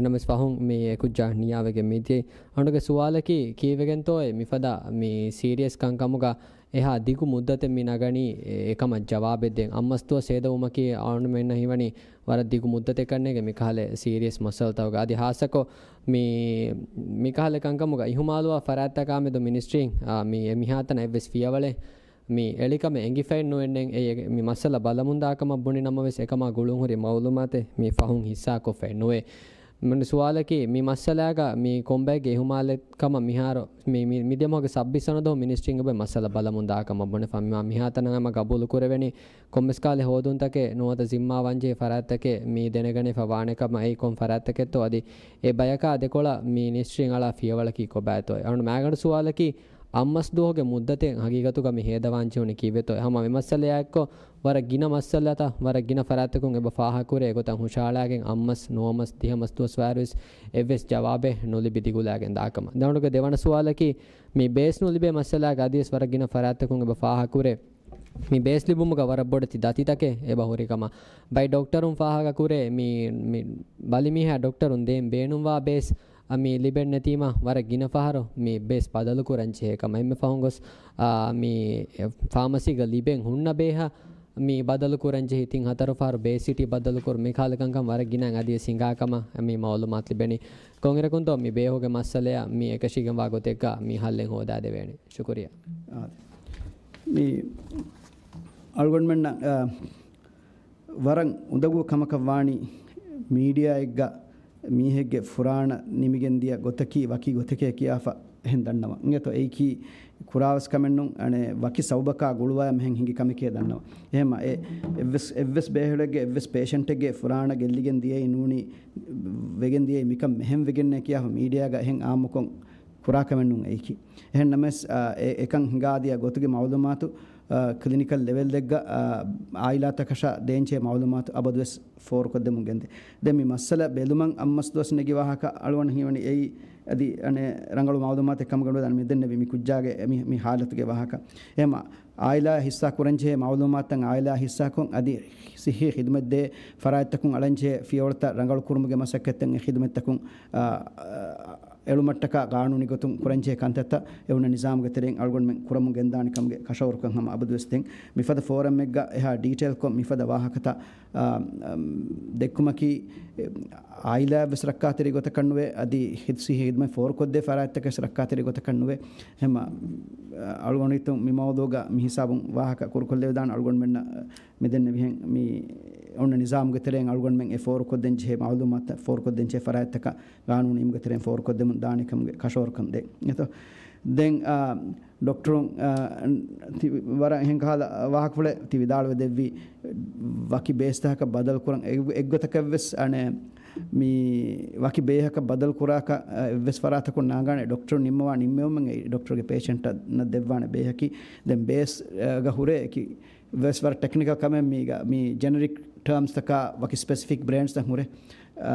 ނަމަވެސް ފަހުން މި އެ ކުއްޖާ ނިޔާވެގެން މިދިޔައީ. އަޅުގަނޑުގެ ސުވާލަކީ، ކީއްވެގެންތޯއޭ މިފަދަ މި ސީރިއަސް ކަންކަމުގަ އެހާ ދިގު މުއްދަތެއް މި ނަގަނީ، އެ-، އެކަމަށް ޖަވާބެއް ދޭން. އަށްމަސް ދުވަސް ހޭދަވުމަކީ އަޅުމެންނަށް ހީވަނީ ވަރަށް ދިގު މުއްދަތެއް ކަންނޭނގެ މިކަހަލަ ސީރިއަސް މައްސަލަތަކުގަ. އަދި ހާއްސަކޮށް މި، މިކަހަލަ ކަންކަމުގަ އިހުމާލުވާ ފަރާތްތަކާމެދު މިނިސްޓްރީން، އާ، މި އެ މިހާތަނަށް އެއްވެސް ފިޔަވަޅެއް މި އެޅިކަމެއް އެނގިފައެއް ނުވެންނެން. އެ، މި މައްސަލަ ބަލަމުން ދާކަމަށް ބުނި ނަމަވެސް، އެކަމާ ގުޅުންހުރި މައުލޫމާތެއް މި ފަހުން ހިއްސާކޮށްފައެއް ނުވޭ. މި ސުވާލަކީ، މި މައްސަލާގަ މި ކޮންބައެއްގެ އިހުމާލެއް ކަމަށް މިހާރު މި، މި، މިދިޔަމަހުގެ ސައްބީސް ވަނަ ދުވަހު މިނިސްޓްރީން އެބައޮތް މައްސަލަ ބަލަމުން ދާކަމަށް ބުނެފަ. މި މިހާތަނަށް ހަމަ ގަބޫލު ކުރެވެނީ ކޮންމެސް ކާލެ ހޯދުންތަކެއް ނުވަތަ ޒިންމާ ވަންޖެހި ފަރާތްތަކެއް މި ދެނެގަނެފަ ވާނެ ކަމަށް. އެއީ ކޮން ފަރާތްތަކެއްތޯ؟ އަދި އެ ބަޔަކާ ދެކޮޅަށް މި މިނިސްޓްރީން އަޅާ ފިޔަވަޅަކީ ކޮބާތޯ؟ އަޅުގަނޑު މާގަނޑު ސުވާލަކީ، އަށްމަސް ދުވަހުގެ މުއްދަތެއް ހަގީގަތުގަ މި ހޭދަވާން ޖެހުނީ ކީއްވެތޯ؟ ހަމަ މި މައްސަލަޔާއެއްކޮށް، ވަރަށް ގިނަ މައްސަލަތައް ވަރަށް ގިނަ ފަރާތްތަކުން އެބަ ފާހަގަކުރޭ. އެގޮތަށް ހުށަހަޅާގެން އަށްމަސް، ނުވަމަސް، ދިހަމަސް ދުވަސް ވާއިރުވެސް އެއްވެސް ޖަވާބެއް ނުލިބި ދިގުލާގެން ދާކަމަށް. ދެން އަޅުގަނޑުގެ ދެވަނަ ސުވާލަކީ، މި ބޭސް ނުލިބޭ މައްސަލާގަ އަދިވެސް ވަރަށް ގިނަ ފަރާތްތަކުން އެބަ ފާހަގަކުރޭ. މި ބޭސް ލިބުމުގަ ވަރަށް ބޮޑެތި ދަތިތަކެއް އެބަ ހުރި ކަމަށް. ބައެއް ޑޮކްޓަރުން ފާހަގަކުރޭ، މި، މި ބަލިމީހާ ޑޮކްޓަރުން ދޭން ބޭނުންވާ ބޭސް އަ، މި ލިބެން ނެތީމަ ވަރަށް ގިނަ ފަހަރު މި ބޭސް ބަދަލު ކުރަން ޖެހޭ ކަމަށް. އެންމެ ފަހުން ގޮސް، އާ، މި ފާމަސީގަ ލިބެން ހުންނަ ބޭހަށް މި ބަދަލު ކުރަން ޖެހި، ތިން ހަތަރު ފަހަރު ބޭސް ސިޓީ ބަދަލު ކުރުން، މި ކަހަލަ ކަންކަން ވަރަށް ގިނަ އަދިވެސް ހިނގާ ކަމަށް މި މައުލޫމާތު ލިބެނީ. ކޮންއިރަކުންތޯ މި ބޭހުގެ މައްސަލަޔަށް މި އެކަށީގެންވާ ގޮތެއްގަ މި ހައްލެއް ހޯދާދެވޭނެ؟ ޝުކުރިއްޔާ. އާ، މި އަޅުގަނޑުމެންނަށް، އާ، ވަރަށް އުނދަގޫ ކަމަކަށް ވާނީ މީޑިއާއެއްގަ މީހެއްގެ ފުރާނަ ނިމިގެން ދިޔަ ގޮތަކީ ވަކި ގޮތެކޭ ކިޔާފަ އެހެން ދަންނަވަން. އިނގޭތޯ އެއީކީ ކުރާވެސް ކަމެއް ނޫން، އަނެއް ވަކި ސަބަބަކާ ގުޅުވާ މިހެން ހިނގި ކަމެކޭ ދަންނަވަން. އެހެންމަ އެ އެއްވެސް، އެއްވެސް ބޭހުޅެއްގެ އެއްވެސް ޕޭޝަންޓެއްގެ ފުރާނަ ގެއްލިގެން ދިޔައީ ނޫނީ، ވެގެން ދިޔައީ މިކަން މިހެން ވެގެންނޭ ކިޔާފަ މީޑިއާގަ އެހެން އާއްމުކޮށް ކުރާ ކަމެއް ނޫން އެއީކީ. އެހެން ނަމަވެސް، އާ، އެ، އެކަން ހިނގާދިޔަ ގޮތުގެ މައުލޫމާތު ކްލިނިކަލް ލެވެލްއެއްގަ އާއިލާތަކަށާ ދޭންޖެހޭ މައުލޫމާތު އަބަދުވެސް ފޯރުކޮށްދެމުން ގެންދޭ. ދެން މި މައްސަލަ ބެލުމަށް އައްމަސް ދުވަސް ނެގި ވާހަކަ އަޅުގަނޑު ހީވަނީ އެއީ އަދި އަނެއް ރަނގަޅު މައުލޫމާތެއް ކަމުގަ ނުވެދާނެ މި ދެންނެވި މި ކުއްޖާގެ މި، މި ހާލަތުގެ ވާހަކަ. އެހެމަ އާއިލާ ހިއްސާ ކުރަންޖެހޭ މައުލޫމާތުތައް އާއިލާ ހިއްސާކޮށް އަދި ސިއްހީ ޚިދުމަތް ދޭ ފަރާތްތަކުން އަޅަންޖެހޭ ފިޔަވަޅުތައް ރަނގަޅު ކުރުމުގެ މަސައްކަތްތައް އެ ޚިދުމަތްތަކުން، އާ، އެޅުމަށްޓަކާ ގާނޫނީ ގޮތުން ކުރަންޖެހޭ ކަންތައްތައް އެ އޮންނަ ނިޒާމުގެ ތެރެއިން އަޅުގަނޑުމެން ކުރަމުން ގެންދާނެ ކަމުގެ ކަށަވަރުކަން ހަމަ އަބަދުވެސް ދެން. މިފަދަ ފޯރަމްއެއްގަ އެހާ ޑީޓެއިލްކޮށް މިފަދަ ވާހަކަތައް، އާ، އަމް، ދެއްކުމަކީ، އެ، އާއިލާއަށްވެސް ރައްކާތެރި ގޮތަކަށް ނުވޭ، އަދި ހި-، ސިއްހީ ޚިދުމަތް ފޯރުކޮށްދޭ ފަރާތްތަކަށް ރައްކާތެރި ގޮތަކަށް ނުވޭ. ހަމަ، އަ، އަޅުގަނޑު ހިތުން މި މައުޟޫގަ މި ހިސާބުން ވާހަކަ ކުރުކޮށްލެވިދާނެ އަޅުގަނޑުމެންނަށް މި ދެންނެވިހެން މި އޮންނަ ނިޒާމުގެ ތެރެއިން އަޅުގަނޑުމެން އެ ފޯރުކޮށްދޭންޖެހޭ މައުލޫމާތު ފޯރުކޮށްދޭންޖެހޭ ފަރާތްތަކަށް ގާނޫނީ ނިޔަމުގެ ތެރެއިން ފޯރުކޮށްދެމުން ދާނެ ކަމުގެ ކަށަވަރުކަން ދޭ. އެތޯ؟ ދެން، އާ، ޑޮކްޓަރު، އާ، ތި-، ވަރަށް އެހެން ކަހަލަ ވާހަކަފުޅެއް ތި ވިދާޅުވެ ދެއްވީ، ވަކި ބޭސްތަކަކަށް ބަދަލު ކުރަން އެ-، އެއްގޮތަކަށްވެސް އަނެއް މި ވަކި ބޭހަކަށް ބަދަލު ކުރާކަށް، އާ، އެއްވެސް ފަރާތަކުން ނާގާނެ ޑޮކްޓަރު ނިންމަވާ ނިންމެވުމެއް އެ ޑޮކްޓަރުގެ ޕޭޝަންޓަށް ދެއްވާނެ ބޭހަކީ. ދެން ބޭސް، އާ، ގަ ހުރޭ އެކި ވެސް ވަރަށް ޓެކްނިކަލް ކަމެއް މީގަ، މި ޖެނެރިކް ޓާމްސްތަކާ ވަކި ސްޕެސިފިކް ބްރޭންޑްސްތައް ހުރޭ. އާ،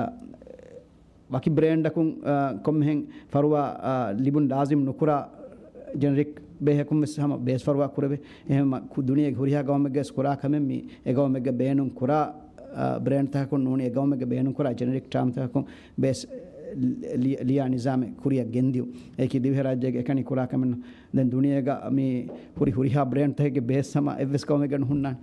ވަކި ބްރޭންޑަކުން، އާ، ކޮންމެހެން ފަރުވާ، އާ، ލިބުން ލާޒިމް ނުކުރާ ޖެނެރިކް ބޭހަކުން ވެސް ހަމަ ބޭސް ފަރުވާ ކުރެވޭ. އެހެން ކު-، ދުނިޔޭގެ ހުރިހާ ގައުމެއްގަވެސް ކުރާ ކަމެއް މީ އެ ގައުމެއްގަ ބޭނުން ކުރާ، އާ، ބްރޭންޑްތަކަކުން ނޫނީ އެ ގައުމެއްގަ ބޭނުން ކުރާ ޖެނެރިކް ޓާމްތަކަކުން ބޭސް ލި-، ލިޔާ ނިޒާމެއް ކުރިއަށް ގެންދިޔުން. އެއީކީ ދިވެހިރާއްޖޭގެ އެކަނި ކުރާ ކަމެއް ނޫން. ދެން ދުނިޔޭގަ މި ހުރި ހުރިހާ ބްރޭންޑްތަކެއްގެ ބޭސް ހަމަ އެއްވެސް ގައުމެއްގަ ނުހުންނާނެ.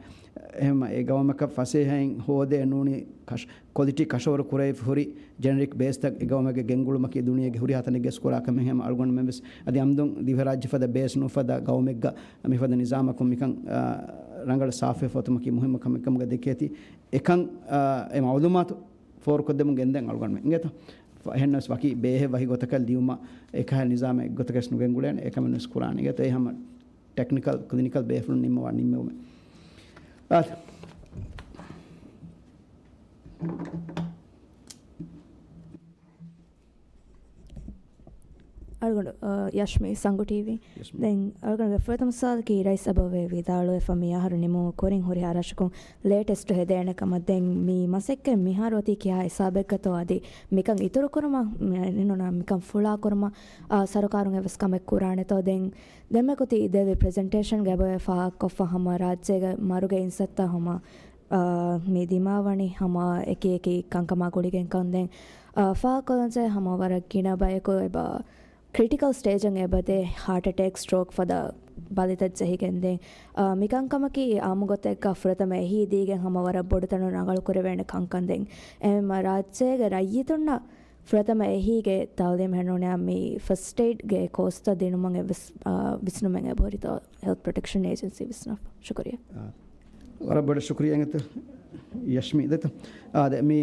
އެހެން އެ ގައުމަކަށް ފަސޭހައިން ހޯދޭ ނޫނީ ކަށް-، ކޮލިޓީ ކަށަވަރު ކުރެވިފަ ހުރި ޖެނެރިކް ބޭސްތައް އެ ގައުމެއްގަ ގެންގުޅުމަކީ ދުނިޔޭގެ ހުރިހާ ތަނެއްގަސް ކުރާ ކަމެއް. ހަމަ އަޅުގަނޑުމެން ވެސް އަދި އަމްދުން ދިވެހިރާއްޖެ ފަދަ ބޭސް ނުފަދަ ގައުމެއްގަ މިފަދަ ނިޒާމަކުން މިކަން، އާ، ރަނގަޅަށް ސާފުވެފަ އޮތުމަކީ މުހިއްމު ކަމެއް ކަމުގަ ދެކޭތީ. އެކަން، އާ، އެ މައުލޫމާތު ފޯރުކޮށްދެމުން ގެންދެން އަޅުގަނޑުމެން އިނގޭތޯ؟ އެހެންނަމަވެސް ވަކި ބޭހެއް ވަކި ގޮތަކަށް ލިޔުމަށް އެކަހަލަ ނިޒާމެއް އެއްގޮތަކަށް ނުގެންގުޅޭނެ. އެކަމެއް ވެސް ކުރާނެ. އިނގޭތޯ؟ އެ ހަމަ ޓެކްނިކަލް، ކްލިނިކަލް ބޭފުޅުން ނިންމަވާ ނިންމެވުމެއް. އާ. އަޅުގަނޑު، އާ، ޔަޝްމީ، ސަންގު ޓީވީ. ޔަޝްމީ. ދެން އަޅުގަނޑުގެ ފުރަތަމަ ސުވާލަކީ ރައީސް އެބައޮވޭ ވިދާޅުވެފަ މި އަހަރު ނިމުމުގެ ކުރިން ހުރިހާ ރަށަކުން ލޭޓެސްޓު ހެދޭނެ ކަމަށް. ދެން މި މަސައްކަތް މިހާރު އޮތީ ކިހާ ހިސާބެއްގަތޯ އަދި މިކަން އިތުރުކުރުމަށް، މި-، ނުނަ-، މިކަން ފުޅާކުރުމަށް، އާ، ސަރުކާރުން އެއްވެސް ކަމެއް ކުރާނެތޯ؟ ދެން ދެންމެ ކޮތީ ދެވި ޕްރެޒެންޓޭޝަންގަ އެބައޮތް ފާހަގަކޮށްފަ ހަމަ ރާއްޖޭގެ މަރުގެ އިންސައްތަ ހަމަ އާ، މި ދިމާވަނީ ހަމަ އެކި އެކި ކަންކަމާ ގުޅިގެން ކަން. ދެން، އާ، ފާހަގަކޮށްލަންޖެހޭ ހަމަ ވަރަށް ގިނަ ބަޔަކު އެބަ ކްރިޓިކަލް ސްޓޭޖަށް އެބަދޭ ހާޓް އެޓޭކް، ސްޓްރޯކް ފަދަ ބަލިތައް ޖެހިގެން. ދެން، އާ، މި ކަންކަމަކީ އާއްމު ގޮތެއްގަ ފުރަތަމަ އެހީ ދީގެން ހަމަ ވަރަށް ބޮޑު ތަނުން ރަނގަޅު ކުރެވޭނެ ކަންކަން. ދެން އެހެންމަ ރާއްޖޭގެ ރައްޔިތުންނަށް ފުރަތަމަ އެހީގެ ތައުލީމް ހެންނޫނެ މި ފަސްޓް އެއިޑްގެ ކޯސްތައް ދިނުމަށް އެއްވެސް، އާ، ވިސްނުމެއް އެބަހުރިތޯ؟ ހެލްތް ޕްރޮޓެކްޝަން އޭޖެންސީ ވިސްނާފަ. ޝުކުރިއްޔާ. އާ، ވަރަށް ބޮޑަށް ޝުކުރިއްޔާ އިނގޭތޯ ޔަޝްމީ. ދެތޯ، އާ، ދެ މި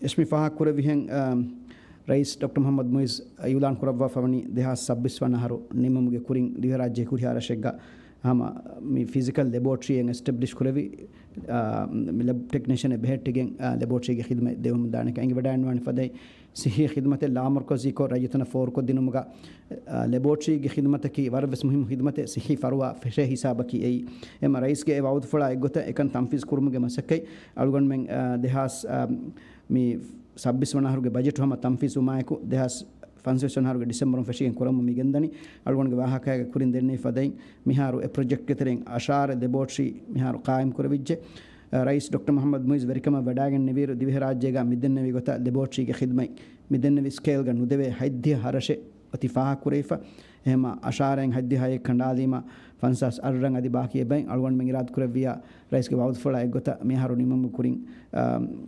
ޔަޝްމީ ފާހަގަ ކުރެއްވިހެން، އާ، ރައީސް ޑޮކްޓަރ މުޙައްމަދު މުޢިއްޒު އިޢުލާން ކުރައްވާފަ ވަނީ ދެހާސް ސައްބީސް ވަނަ އަހަރު ނިމުމުގެ ކުރިން ދިވެހިރާއްޖޭ ހުރިހާ ރަށެއްގަ ހަމަ މި ފިޒިކަލް ލެބޯޓްރީއެއް އެސްޓެބްލިޝް ކުރެވި، އާ، މި ލެބް ޓެކްނީޝަނެއް ބެހެއްޓިގެން، އާ، ލެބޯޓްރީގެ ޚިދުމަތް ދެވެމުން ދާނެ ކަން އެނގިވަޑައިގަންނަވާނެ ފަދައިން ސިއްހީ ޚިދުމަތެއް ލާމަރުކަޒީކޮށް ރައްޔިތުންނަށް ފޯރުކޮށްދިނުމުގަ، އާ، ލެބޯޓްރީގެ ޚިދުމަތަކީ ވަރަށްވެސް މުހިއްމު ޚިދުމަތެއް. ސިއްހީ ފަރުވާ ފެށޭ ހިސާބަކީ އެއީ. އެމަ ރައީސްގެ އެ ވަޢުދުފުޅާ އެއްގޮތަށް އެކަން ތަންފީޒު ކުރުމުގެ މަސައްކަތް އަޅުގަނޑުމެން، އާ، ދެހާސް، އާ، މި ސައްބީސް ވަނަ އަހަރުގެ ބަޖެޓު ހަމަ ތަންފީޒުވުމާއެކު، ދެހާސް ފަންސަވީސް ވަނަ އަހަރުގެ ޑިސެމްބަރުން ފެށިގެން ކުރަމުން މި ގެންދަނީ. އަޅުގަނޑުގެ ވާހަކައިގެ ކުރިން ދެންނެވި ފަދައިން މިހާރު އެ ޕްރޮޖެކްޓްގެ ތެރެއިން އަށާރަ ލެބޯޓްރީ މިހާރު ޤާއިމް ކުރެވިއްޖެ. ރައީސް ޑޮކްޓަރ މުޙައްމަދު މުޢިއްޒު ވެރިކަމަށް ވަޑައިގެންނެވިއިރު، ދިވެހިރާއްޖޭގަ މިދެންނެވި ގޮތަށް ލެބޯޓްރީގެ ޚިދުމަތް މިދެންނެވި ސްކޭލްގަ ނުދެވޭ ހަތްދިހަ ރަށެއް އޮތީ ފާހަގަކުރެވިފަ. އެހެމަ އަށާރައިން ހަތްދިހައެއް ކަނޑާލީމަ، ފަންސާސް އަށް ރަށް އަދި ބާކީ އެބައިން އަޅުގަނޑުމެން އިރާދަކުރެއްވިޔާ، ރައީސްގެ ވަޢުދުފުޅާ އެއްގޮތަށް މިއަހަރު ނިމުމުގެ ކުރިން، އާ،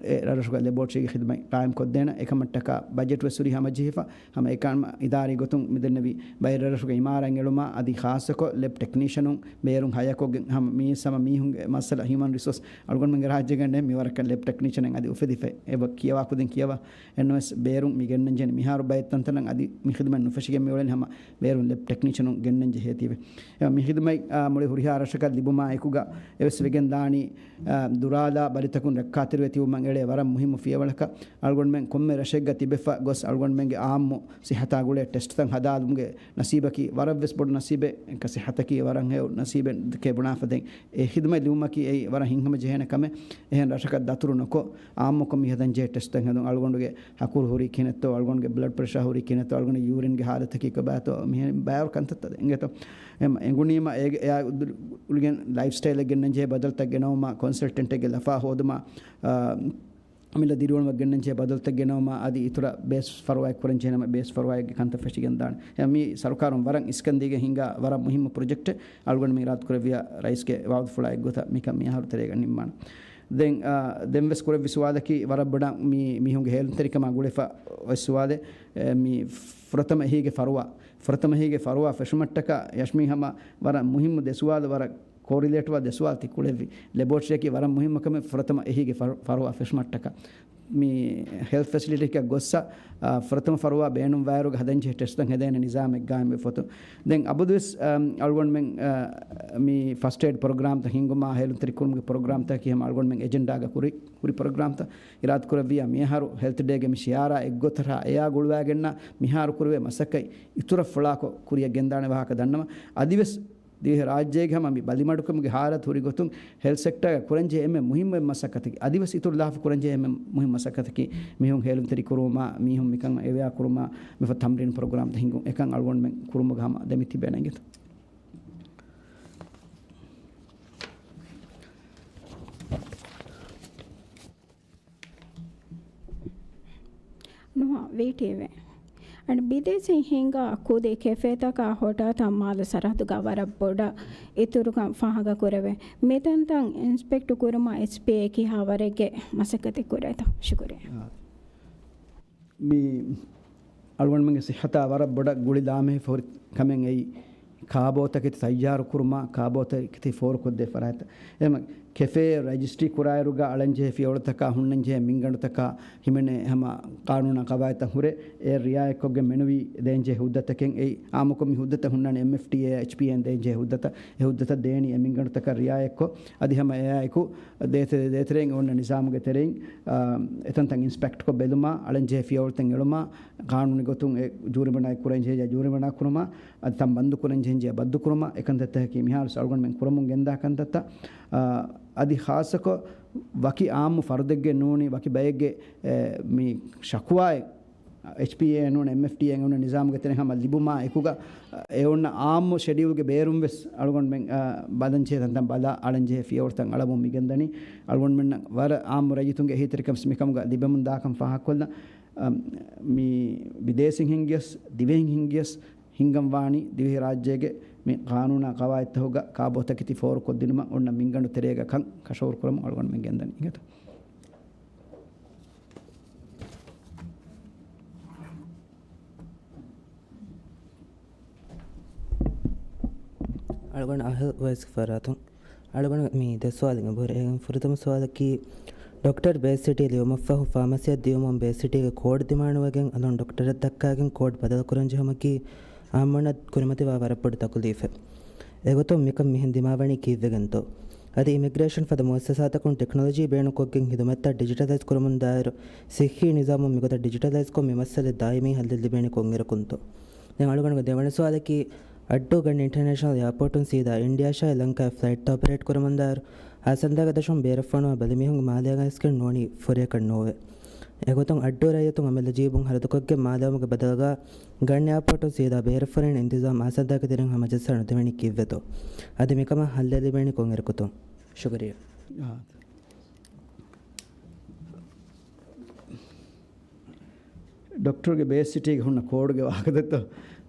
އެ ރަށްރަށުގަ ލެބޯޓްރީގެ ޚިދުމަތް ޤާއިމްކޮށްދޭނަ. އެކަމަށްޓަކާ ބަޖެޓުވެސް ހުރީ ހަމަޖެހިފަ. ހަމަ އެކަން އިދާރީ ގޮތުން މިދެންނެވި ބައެއް ރަށްރަށުގެ އިމާރާތް އެޅުމާ އަދި ޚާއްޞަކޮށް ލެބް ޓެކްނީޝަނުން ބޭރުން ހަޔަކޮށްގެން ހަމަ މީސް ހަމަ މީހުންގެ މައްސަލަ ހިއުމަން ރިސޯސް އަޅުގަނޑުމެންގެ ރާއްޖޭގަ ނެތް މިވަރަކަށް ލެބް ޓެކްނީޝަނެއް އަދި އުފެދިފައި. އެބަ ކިޔަވާ ކުދިން ކިޔަވާ. އެންއޯއެސް ބޭރުން މި ގެންނަންޖެހެނީ މިހާރު ބައެއް ތަންތަނަށް އަދި މި ޚިދުމަތް ނުފެށިގެން މިއުޅެނީ ހަމަ ބޭރު ލެބް ޓެކްނީޝަނުން ގެންނަން ޖެހޭތީވެ. މި ހިދުމަތް، އާ، މުޅި ހުރިހާ ރަށަކަށް ލިބުމާ އެކުގަ އެވެސް ވެގެން ދާނީ، އާ، ދުރާލާ ބަލިތަކުން ރައްކާތެރިވެ ތިބުމަށް އެޅޭ ވަރަށް މުހިއްމު ފިޔަވަޅަކަށް. އަޅުގަނޑުމެން ކޮންމެ ރަށެއްގަ ތިބެފަ ގޮސް އަޅުގަނޑުމެންގެ އާއްމު ސިއްހަތާ ގުޅޭ ޓެސްޓްތައް ހަދާލުމުގެ ނަސީބަކީ ވަރަށް ވެސް ބޮޑު ނަސީބެއް، އެކަ ސިއްހަތަކީ ވަރަށް ހެޔޮ ނަސީބެއް ކޭ ބުނާފަ ދެން އެ ހިދުމަތް ލިބުމަކީ އެއީ ވަރަށް ހިތްހަމަޖެހޭނެ ކަމެއް. އެހެން ރަށަކަށް ދަތުރު ނުކޮށް، އާއްމުކޮށް މި ހަދަން ޖެހޭ ޓެސްޓްތައް ހެދުން، އަޅުގަނޑުގެ ހަކުރު ހުރީ ކިހިނެއްތޯ، އަޅުގަނޑުގެ ބްލަޑް ޕްރެޝާ ހުރީ ކިހިނެއްތޯ، އަޅުގަނޑުގެ ޔޫރިންގެ ހާލަތަކީ ކޮބާތޯ، މިހެން ބައިވަރު ކަންތައްތައް އެނގޭތޯ. އެހެން އެނގުނީމަ އޭގެ އެއާ ގުޅިގެން ލައިފް ސްޓައިލެއް ގެންނަން ޖެހޭ ބަދަލުތައް ގެނައުމާ، ކޮންސަލްޓެންޓެއްގެ ލަފާ ހޯދުމާ، އާ، މިލަ ދިރިއުޅުމަށް ގެންނަން ޖެހޭ ބަދަލުތައް ގެނައުމާ، އަދި އިތުރަށް ބޭސް ފަރުވާއެއް ކުރަން ޖެހޭނަމަ، ބޭސް ފަރުވާއެއްގެ ކަންތައް ފެށިގެން ދާނެ. އެ މީ ސަރުކާރުން ވަރަށް އިސްކަން ދީގެން ހިންގާ ވަރަށް މުހިއްމު ޕްރޮޖެކްޓެއް. އަޅުގަނޑު މި އިރާދަކުރެއްވިޔާ ރައީސްގެ ވައުދުފުޅާ އެއްގޮތަށް މިކަން މިއަހަރު ތެރޭގަ ނިންމާނެ. ދެން، އާ، ދެން ވެސް ކުރެއްވި ސުވާލަކީ ވަރަށް ބޮޑަށް މި މީހުންގެ ހޭލުންތެރިކަމާ ގުޅިފަ އޮތް ސުވާލެއް. އެ، މި ފުރަތަމަ އެހީގެ ފަރުވާ، ފުރަތަމަ އެހީގެ ފަރުވާ ފެށުމަށްޓަކާ ޔަޝްމީ ހަމަ ވަރަށް މުހިއްމު ދެ ސުވާލު ވަރަށް ކޯރިލޭޓްވާ ދެ ސުވާލު ތި ކުޅެއްވި. ލެބޯޓްރީއަކީ ވަރަށް މުހިއްމު ކަމެއް ފުރަތަމަ އެހީގެ ފަރު-، ފަރުވާ ފެށުމަށްޓަކާ. މި ހެލްތް ފެސިލިޓީއަކަށް ގޮއްސަ، އާ، ފުރަތަމަ ފަރުވާ ބޭނުން ވާއިރުގަ ހަދަންޖެހޭ ޓެސްޓްތައް ހެދޭނެ ނިޒާމެއް ގާއިމްވެފަ އޮތުން. ދެން އަބަދުވެސް، އާ، އަޅުގަނޑުމެން، އާ، މި ފަސްޓް އެއިޑް ޕްރޮގްރާމްތައް ހިންގުމާ، ހޭލުންތެރި ކުރުމުގެ ޕްރޮގްރާމްތަކަކީ ހަމަ އަޅުގަނޑުމެން އެޖެންޑާގަ ކުރި، ކުރި ޕްރޮގްރާމްތައް. އިރާދަކުރެއްވިޔާ މިއަހަރު ހެލްތް ޑޭގެ މި ޝިއާރާ އެއްގޮތަށް އެއާ ގުޅުވާގެންނަ މިހާރު ކުރެވޭ މަސައްކަތް އިތުރަށް ފުޅާކޮށް ކުރިއަށް ގެންދާނެ ވާހަކަ ދަންނަވަން. އަދިވެސް ދިވެހި ރާއްޖޭގެ ހަމަ މި ބަލިމަޑުކަމުގެ ހާލަތު ހުރި ގޮތުން ހެލްތް ސެކްޓާގަ ކުރަންޖެހޭ އެންމެ މުހިއްމު މަސައްކަތަކީ، އަދިވެސް އިތުރު ލާފަ ކުރަންޖެހޭ އެންމެ މުހިއްމު މަސައްކަތަކީ، މީހުން ހޭލުންތެރި ކުރުމާ، މީހުން މިކަން އެވެއާ ކުރުމާ، މިފަ ތަމްރީން ޕްރޮގްރާމްތައް ހިންގުން، އެކަން އަޅުގަނޑުމެން ކުރުމުގަ ހަމަ ދެމި ތިބޭނެ އިނގޭތޯ. ނުހާ، ވީޓީވީ. އަދި ބިދޭސީން ހިންގާ ކުދި ކެފޭތަކާ ހޮޓާތާ މާލެ ސަރަހައްދުގަ ވަރަށް ބޮޑަށް އިތުރުކަން ފާހަގަ ކުރެވޭ. މިތަންތަން އިންސްޕެކްޓް ކުރުމަށް އެޗްޕީއޭ ކިހާ ވަރެއްގެ މަސައްކަތެއް ކުރޭތޯ؟ ޝުކުރިއްޔާ. އާ. މި އަޅުގަނޑުމެންގެ ސިއްހަތާ ވަރަށް ބޮޑަށް ގުޅި ލާމެހިފަ ހުރި ކަމެއް އެއީ، ކާބޯތަކެތި ތައްޔާރު ކުރުމާ، ކާބޯތަކެތި ފޯރުކޮށްދޭ ފަރާތްތައް. އެހެން ކެފޭ ރަޖިސްޓްރީ ކުރާއިރުގަ އަޅަންޖެހޭ ފިޔަވަޅުތަކާ ހުންނަންޖެހޭ މިންގަނޑުތަކާ ހިމެނޭ ހަމަ ޤާނޫނާ ޤަވާއިދުތައް ހުރޭ، އެ ރިއާޔަތްކޮށްގެން މެނުވީ ދޭންޖެހޭ ހުއްދަތަކެއް އެއީ، އާއްމުކޮށް މި ހުއްދަތައް ހުންނާނެ އެމްއެފްޓީއޭ، އެޗްޕީއޭން ދޭންޖެހޭ ހުއްދަތައް، އެ ހުއްދަތައް ދޭނީ އެ މިންގަނޑުތަކަށް ރިއާޔަތްކޮށް، އަދި ހަމަ އެއާއެކު ދޭތެރެ-، ދޭތެރެއިން އޮންނަ ނިޒާމުގެ ތެރެއިން، އާ، އެތަންތަން އިންސްޕެކްޓްކޮށް ބެލުމާ، އަޅަންޖެހޭ ފިޔަވަޅުތައް އެޅުމާ، ޤާނޫނީ ގޮތުން އެ ޖޫރިމަނާ ކުރަންޖެހޭ ޖޫރިމަނާ ކުރުމާ، އަދި ތަން ބަންދު ކުރަންޖެހޭ ބަންދު ކުރުމާ، އެކަންތައްތަކަކީ މިހާރު އަޅުގަނޑުމެން ކުރަމުން ގެންދާ ކަންތައްތައް. އާ، އަދި ޚާއްޞަކޮށް ވަކި އާއްމު ފަރުދެއްގެ ނޫނީ، ވަކި ބައެއްގެ، އެ، މި ޝަކުވާއެއް އެޗްޕީއޭ ނޫން އެމްއެފްޓީއޭ އެނގުނު ނިޒާމުގެ ތެރެ ހަމަ ލިބުމާ އެކުގަ، އެ އޮންނަ އާއްމު ޝެޑިއުލްގެ ބޭރުން ވެސް އަޅުގަނޑުމެން، އާ، ބަލަންޖެހޭ ތަންތަން ބަލާ އަޅަންޖެހޭ ފިޔަވަޅުތައް އަޅަމުން މިގެންދަނީ. އަޅުގަނޑުމެންނަށް ވަރަށް އާއްމު ރައްޔިތުންގެ އެހީތެރިކަން މިކަމުގަ ލިބެމުން ދާކަން ފާހަގަކޮށްލަން. އަ، މި ބިދޭސީން ހިންގިޔަސް، ދިވެހިން ހިންގިޔަސް، ހިންގަން ވާނީ ދިވެހި ރާއްޖޭގެ މި ޤާނޫނާ ޤަވާއިދުތަކުގަ ކާބޯތަކެތި ފޯރުކޮށްދިނުމަށް އޮންނަ މިންގަނޑު ތެރޭގަ ކަން ކަށަވަރު ކުރަމުން އަޅުގަނޑުމެން ގެންދަނީ އިނގޭތޯ. އަޅުގަނޑު އަހަރު ވެސް ފަރާތުން އަޅުގަނޑު މި ދެ ސުވާލެއް އެބަހުރި. އޭގެން ފުރަތަމަ ސުވާލަކީ، ޑޮކްޓަރު ބޭސް ސިޓީ ލިޔުމަށްފަހު ފާމަސީއަށް ދިޔުމުން ބޭސް ސިޓީގެ ކޯޑް ދިމާނުވެގެން އަލުން ޑޮކްޓަރަށް ދައްކާގެން ކޯޑް ބަދަލުކުރަން ޖެހުމަކީ އާއްމުންނަށް ކުރިމަތިވާ ވަރަށް ބޮޑު ތަކުލީފެއް. އެގޮތުން މިކަން މިހެން ދިމާވަނީ ކީއްވެގެންތޯ؟ އަދި އިމިގްރޭޝަން ފަދަ މުއައްސަސާތަކުން ޓެކްނޮލޮޖީ ބޭނުންކޮށްގެން ހިދުމަތްތައް ޑިޖިޓަލައިޒް ކުރަމުން ދާއިރު، ސިއްހީ ނިޒާމުން މިގޮތަށް ޑިޖިޓަލައިޒްކޮށް މި މައްސަލަ ދާއިމީ ހައްލެއް ލިބޭނީ ކޮންއިރަކުންތޯ؟ ދެން އަޅުގަނޑުގެ ދެވަނަ ސުވާލަކީ، އައްޑޫ ގަންނަ އިންޓަރނޭޝަނަލް އެއާޕޯޓުން ސީދާ އިންޑިއާ ޝާ ލަންކާއަށް ފްލައިޓްތައް އޮޕަރޭޓް ކުރަމުންދާއިރު، އާސަންދާގެ ދަށުން ބޭރަށް ފޮނުވާ ބަލިމީހުންގެ މާލޭގަ އައިސްގެން ނޫނީ ފުރިއަކަށް ނޯވޭ. އެގޮތުން އައްޑޫ ރައްޔިތުން އަމިއްލަ ޖީބުން ހަރަދުކޮށްގެން މާލެވުމުގެ ބަދަލުގަ ގަންނަ އެއާޕޯޓުން ސީދާ ބޭރަށް ފޮނުވަން އިންތިޒާމް އާސަންދާގެ ތެރެއިން ހަމަޖައްސާ ނުދެވެނީ ކީއްވެތޯ؟ އަދި މިކަމަށް ހައްލެއް ލިބޭނީ ކޮންއިރަކުތޯ؟ ޝުކުރިއްޔާ. އާ. ޑޮކްޓަރުގެ ބޭސް ސިޓީގެ ހުންނަ ކޯޑުގެ ވާހަކަދައްތޯ؟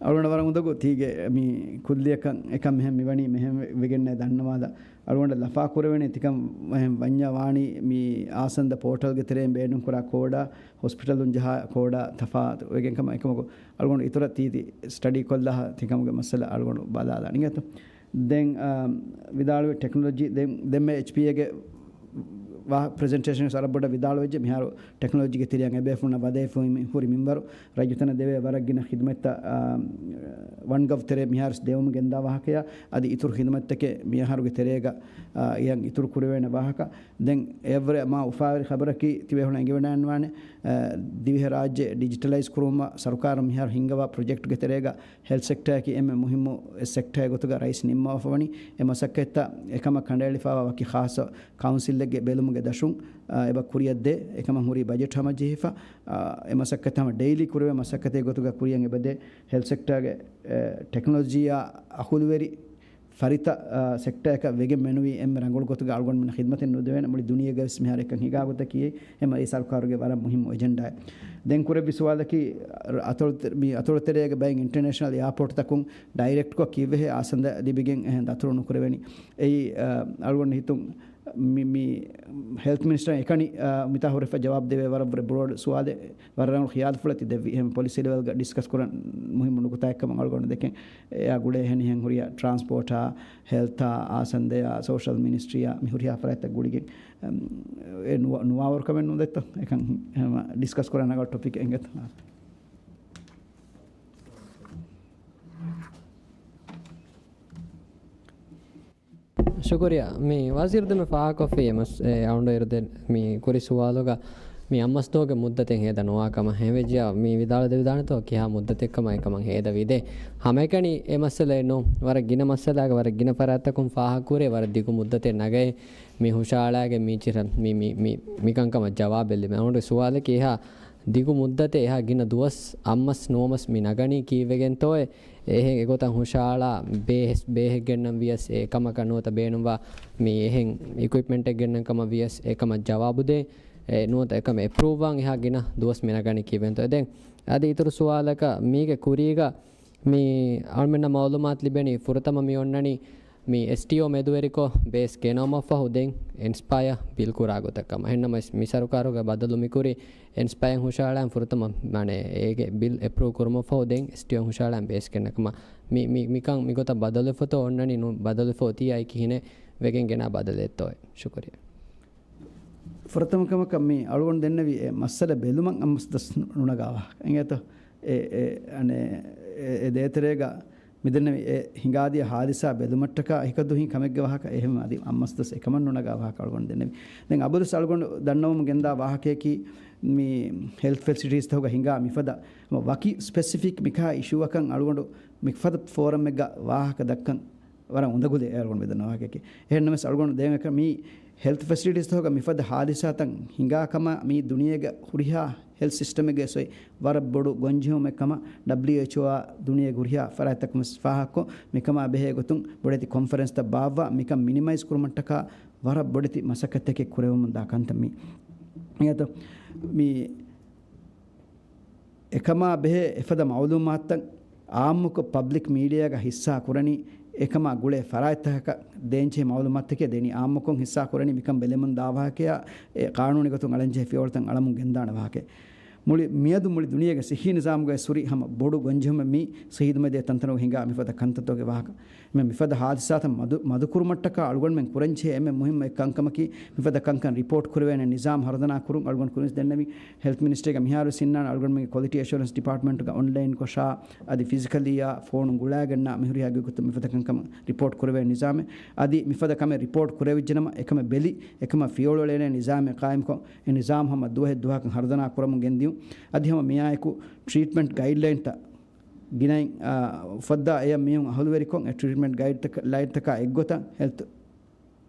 އަޅުގަނޑަށް ވަރަށް އުނދަގޫ ތީގެ މި ކުއްލިއަކަށް އެކަން މިހެން މިވަނީ މިހެން ވެ-، ވެގެންނޭ ދަންނަވާލަ. އަޅުގަނޑަށް ލަފާ ކުރެވެނީ ތިކަން މިހެން ވަންޏާ ވާނީ މި އާސަންދަ ޕޯޓަލްގެ ތެރެއިން ބޭނުންކުރާ ކޯޑާ، ހޮސްޕިޓަލުން ޖަހާ ކޯޑާ ތަފާތު ވެގެން ކަމަށް. އެކަމަކު އަޅުގަނޑު އިތުރަށް ތީތި ސްޓަޑީ ކޮށްލާ ތިކަމުގެ މައްސަލަ އަޅުގަނޑު ބަލާލާނީ އިނގޭތޯ. ދެން، އާ، ވިދާޅުވި ޓެކްނޮލޮޖީ ދެން، ދެންމެ އެޗްޕީއޭގެ ޕްރެޒެންޓޭޝަން ވެސް ވަރަށް ބޮޑަށް ވިދާޅުވެއްޖެ. މިހާރު ޓެކްނޮލޮޖީގެ ތެރެއިން އެބޭފުޅުންނަށް ވަދެފައި ހުރި މިންވަރު ރައްޔިތުންނަށް ދެވޭ ވަރަށް ގިނަ ޚިދުމަތްތައް، އާ، ވަންގަވް ތެރޭ މިހާރު ދެވުމުގެ ގެންދާ ވާހަކަޔާ އަދި އިތުރު ޚިދުމަތްތަކެއް މިއަހަރުގެ ތެރޭގަ، އާ، އެޔަށް އިތުރު ކުރެވޭނެ ވާހަކަ. ދެން އެއަށްވުރެ މާ އުފާވެރި ޚަބަރަކީ ތިބޭފުޅުން އެނގިވަޑައިގަންނަވާނެ، އާ، ދިވެހިރާއްޖެ ޑިޖިޓަލައިޒް ކުރުމަށް ސަރުކާރުން މިހާރު ހިންގަވާ ޕްރޮޖެކްޓްގެ ތެރޭގަ ހެލްތް ސެކްޓަރއަކީ އެންމެ މުހިއްމު ސެކްޓަރެއް ގޮތުގަ ރައީސް ނިންމަވާފަވަނީ. އެ މަސައްކަތްތައް އެކަމަށް ކަނޑައެޅިފައިވާ ވަކި ޚާއްޞަ ކައުންސިލެއްގެ ބެލުމުގެ ދަށުން، އާ، އެބަ ކުރިއަށްދޭ. އެކަމަށް ހުރީ ބަޖެޓް ހަމަޖެހިފަ، އާ، އެ މަސައްކަތް ހަމަ ޑެއިލީ ކުރެވޭ މަސައްކަތެއް ގޮތުގަ ކުރިއަށް އެބަދޭ. ހެލްތް ސެކްޓަރގެ، އެ، ޓެކްނޮލޮޖީއާ އަހުލުވެރި ފަރިތަ، އާ، ސެކްޓަރއަކަށް ވެގެން މެނުވީ އެންމެ ރަނގަޅު ގޮތުގަ އަޅުގަނޑުމެންނަށް ޚިދުމަތެއް ނުދެވޭނެ. މުޅި ދުނިޔޭގަވެސް މިހާރު އެކަން ހިނގާ ގޮތަކީ އެ މަ-، އެ ސަރުކާރުގެ ވަރަށް މުހިއްމު އެޖެންޑާއެއް. ދެން ކުރެއްވި ސުވާލަކީ، އަތޮޅު-، މި އަތޮޅުތެރޭގެ ބައެއް އިންޓަރނޭޝަނަލް އެއާޕޯޓްތަކުން ޑައިރެކްޓްކޮށް ކީއްވެހޭ އާސަންދަ ލިބިގެން އެހެން ދަތުރު ނުކުރެވެނީ. އެއީ، އަ، އަޅުގަނޑު ހިތުން މި، މި ހެލްތް މިނިސްޓަރ އެކަނި، އަ، މިތާ ހުރެފަ ޖަވާބު ދެވޭ ވަރަށް ވުރެ ބްރޯޑް ސުވާލެއް، ވަރަށް ރަނގަޅު ޚިޔާލުފުޅެއް ތި ދެއްވި. އެހެން ޕޮލިސީ ލެވެލްގަ ޑިސްކަސް ކުރަން މުހިއްމު ނުކުތާއެއްކަމަށް އަޅުގަނޑު ދެކެން. އެއާ ގުޅޭ އެހެނިހެން ހުރިހާ ޓްރާންސްޕޯޓާ، ހެލްތާ، އާސަންދަޔާ، ސޯޝަލް މިނިސްޓްރީއާ މި ހުރިހާ ފަރާތްތައް ގުޅިގެން، އެ، ނުވާ-، ނުވާވަރުކަމެއް ނުދެއްތޯ؟ އެކަން ހަމަ ޑިސްކަސް ކުރަން ރަނގަޅު ޓޮޕިކެއް އެނގޭތޯ؟ ޝުކުރިއްޔާ. މި ވަޒީރު ދެމެ ފާހަގަކޮށްފި އެ މަސް-، އެ އަޅުގަނޑު އިރުދެން މި ކުރި ސުވާލުގަ މި އަށްމަސް ދުވަހުގެ މުއްދަތެއް ހޭދަ ނުވާ ކަމަށް. ހެންވެއްޖިއްޔާ މި ވިދާޅު ދެވިދާނެތޯ ކިހާ މުއްދަތެއްކަމަށް އެކަމަށް ހޭދަވީ ދޭ. ހަމައެކަނި އެ މައްސަލައެއް ނޫން. ވަރަށް ގިނަ މައްސަލާގެ ވަރަށް ގިނަ ފަރާތްތަކުން ފާހަގަކުރޭ ވަރަށް ދިގު މުއްދަތެއް ނަގައޭ މި ހުށައަޅާގެން މީ ޗިހިރަ މި، މި، މި، މިކަންކަމަށް ޖަވާބެއް ލިބޭ. އަޅުގަނޑު ސުވާލަކީ އެހާ ދިގު މުއްދަތެއް އެހާ ގިނަ ދުވަސް އަށްމަސް ނުވަމަސް މި ނަގަނީ ކީއްވެގެންތޯއޭ؟ އެހެން އެގޮތަށް ހުށައަޅާ ބޭހެސް-، ބޭހެއް ގެންނަން ވިޔަސް އެ ކަމަކަށް ނުވަތަ ބޭނުންވާ މި އެހެން އިކުއިޕްމަންޓެއް ގެންނަން ކަމަށް ވިޔަސް އެ ކަމަށް ޖަވާބު ދޭ، އެ ނުވަތަ އެ ކަމެއް އެޕްރޫވް ވާން އެހާ ގިނަ ދުވަސް މި ނަގަނީ ކީއްވެގެންތޯ؟ ދެން އަދި އިތުރު ސުވާލަކަށް މީގެ ކުރީގަ މި އަޅުމެންނަށް މައުލޫމާތު ލިބެނީ ފުރަތަމަ މި އޮންނަނީ މި އެސްޓީއޯ މެދުވެރިކޮށް ބޭސް ގެނައުމަށްފަހު ދެން އިންސްޕަޔަ ބިލް ކުރާ ގޮތަށް ކަމަށް. އެހެންނަމަވެސް މި ސަރުކާރުގެ ބަދަލު މިކުރީ އިންސްޕަޔަ ހުށައަޅާން ފުރަތަމަ، މާނަ، އޭގެ ބިލް އެޕްރޫވް ކުރުމަށްފަހު ދެން އެސްޓީއޯ ހުށައަޅާން ބޭސް ގެންނަ ކަމަށް. މި، މި، މިކަން މިގޮތަށް ބަދަލުވެފަތޯ އޮންނަނީ ނު-، ބަދަލުވެފަ އޮތީ އައި ކިހިނެއް ވެގެން ގެނާ ބަދަލެއްތޯއޭ؟ ޝުކުރިއްޔާ. ފުރަތަމަ ކަމަކަށް މި އަޅުގަނޑު ދެންނެވި އެ މައްސަލަ ބެލުމަށް އައްމަސްދަސް ނު-، ނުނަގާ ވާހަކަ. އިނގޭތޯ؟ އެ، އެ، އަނެ، އެ، އެ ދޭތެރޭގަ މިދެންނެވި އެ ހިނގާދިޔަ ހާދިސާ ބެލުމަށްޓަކާ އެކަދުހި ކަމެއްގެ ވާހަކަ އެހެން އަދި އައްމަސްދަސް އެކަމަށް ނުނަގާ ވާހަކަ އަޅުގަނޑު ދެންނެވި. ދެން އަބަދުސް އަޅުގަނޑު ދަންނަވަމުން ގެންދާ ވާހަކަޔަކީ މި ހެލްތް ފެސިލިޓީސްތަކުގަ ހިނގާ މިފަދަ ވަކި ސްޕެސިފިކް މިކަހަ އިޝޫއަކަށް އަޅުގަނޑު މިފަދަ ފޯރަމެއްގަ ވާހަކަ ދައްކަން ވަރަށް އުނދަގުލެއް އަޅުގަނޑު މިދަންނަ ވާހަކަޔަކީ. އެހެންނަމަވެސް އަޅުގަނޑު ދޭން އެކަން މި ހެލްތް ފެސިލިޓީސްތަކުގަ މިފަދަ ހާދިސާތައް ހިނގާ ކަމަށް މި ދުނިޔޭގެ ހުރިހާ ހެލްތް ސިސްޓަމެއްގެ ސޮއި ވަރަށް ބޮޑު ގޮންޖެހުމެއް ކަމަށް ޑަބްލިއުއެޗްއޯއާ ދުނިޔޭގެ ހުރިހާ ފަރާތްތަކުން ވެސް ފާހަގަކޮށް، މިކަމާ ބެހޭ ގޮތުން ބޮޑެތި ކޮންފަރެންސްތައް ބާއްވާ، މިކަން މިނިމައިޒް ކުރުމަށްޓަކާ ވަރަށް ބޮޑެތި މަސައްކަތްތަކެއް ކުރެވެމުން ދާ ކަންތައް މީ. އިނގޭތޯ؟ މި އެކަމާ ބެހޭ އެފަދަ މައުލޫމާތުތައް އާއްމުކޮށް ޕަބްލިކް މީޑިއާގަ ހިއްސާ ކުރަނީ، އެކަމާ ގުޅޭ ފަރާތްތަކަކަށް ދޭންޖެހޭ މައުލޫމާތުތަކެއް ދެނީ އާއްމުކޮށް ހިއްސާ ކުރަނީ މިކަން ބެލެމުން ދާ ވާހަކަޔާ، އެ ޤާނޫނީ ގޮތުން އަޅަންޖެހޭ ފިޔަވަޅުތައް އަޅަމުން ގެންދާނެ ވާހަކައެއް. މުޅި މިއަދު މުޅި ދުނިޔޭގެ ސިއްހީ ނިޒާމުގައި ހުރި ހަމަ ބޮޑު ގޮންޖެހުމެއް މީ ސިހީދުމަތި ތަންތަނުގަ ހިނގާ މިފަދަ ކަންތައްތަކުގެ ވާހަކަ. މި މިފަދަ ހާދިސާތައް މަދު، މަދުކުރުމަށްޓަކާ އަޅުގަނޑުމެން ކުރަންޖެހޭ އެންމެ މުހިއްމު އެއް ކަންކަމަކީ، މިފަދަ ކަންކަން ރިޕޯޓް ކުރެވޭނެ ނިޒާމް ހަރުދަނާ ކުރުން. އަޅުގަނޑު ކުރިންސް ދެންނެވި ހެލްތް މިނިސްޓްރީގެ މިހާރު ސިންނާން އަޅުގަނޑުމެންގެ ކޮލިޓީ އެޝުރެންސް ޑިޕާޓްމަންޓްގަ އޮންލައިން ކޮށާ، އަދި ފިޒިކަލީއާ ފޯނު ގުޅާގެންނާ މިހުރިހާ ގޮތްގޮތުން މިފަދަ ކަންކަމަށް ރިޕޯޓް ކުރެވޭ ނިޒާމެއް. އަދި މިފަދަ ކަމެއް ރިޕޯޓް ކުރެވިއްޖެނަމަ، އެކަމެއް ބެލި، އެކަމަށް ފިޔަވަޅު އެޅޭނެ ނިޒާމެއް ޤާއިމްކޮށް، އެ ނިޒާމް ހަމަ ދުވަހެއް ދުވަހަކަށް ހަރުދަނާ ކުރަމުން ގެންދިޔުން. އަދި ހަމަ މިއާއެކު ޓްރީޓްމަންޓް ގައިޑްލައިންތައް ގިނައިން، އާ، އުފައްދާ އެޔަށް މީހުން އަހުލުވެރިކޮށް، އެ ޓްރީޓްމަންޓް ގައިޑްތަކަށް، ލައިންތަކާ އެއްގޮތަށް ހެލްތް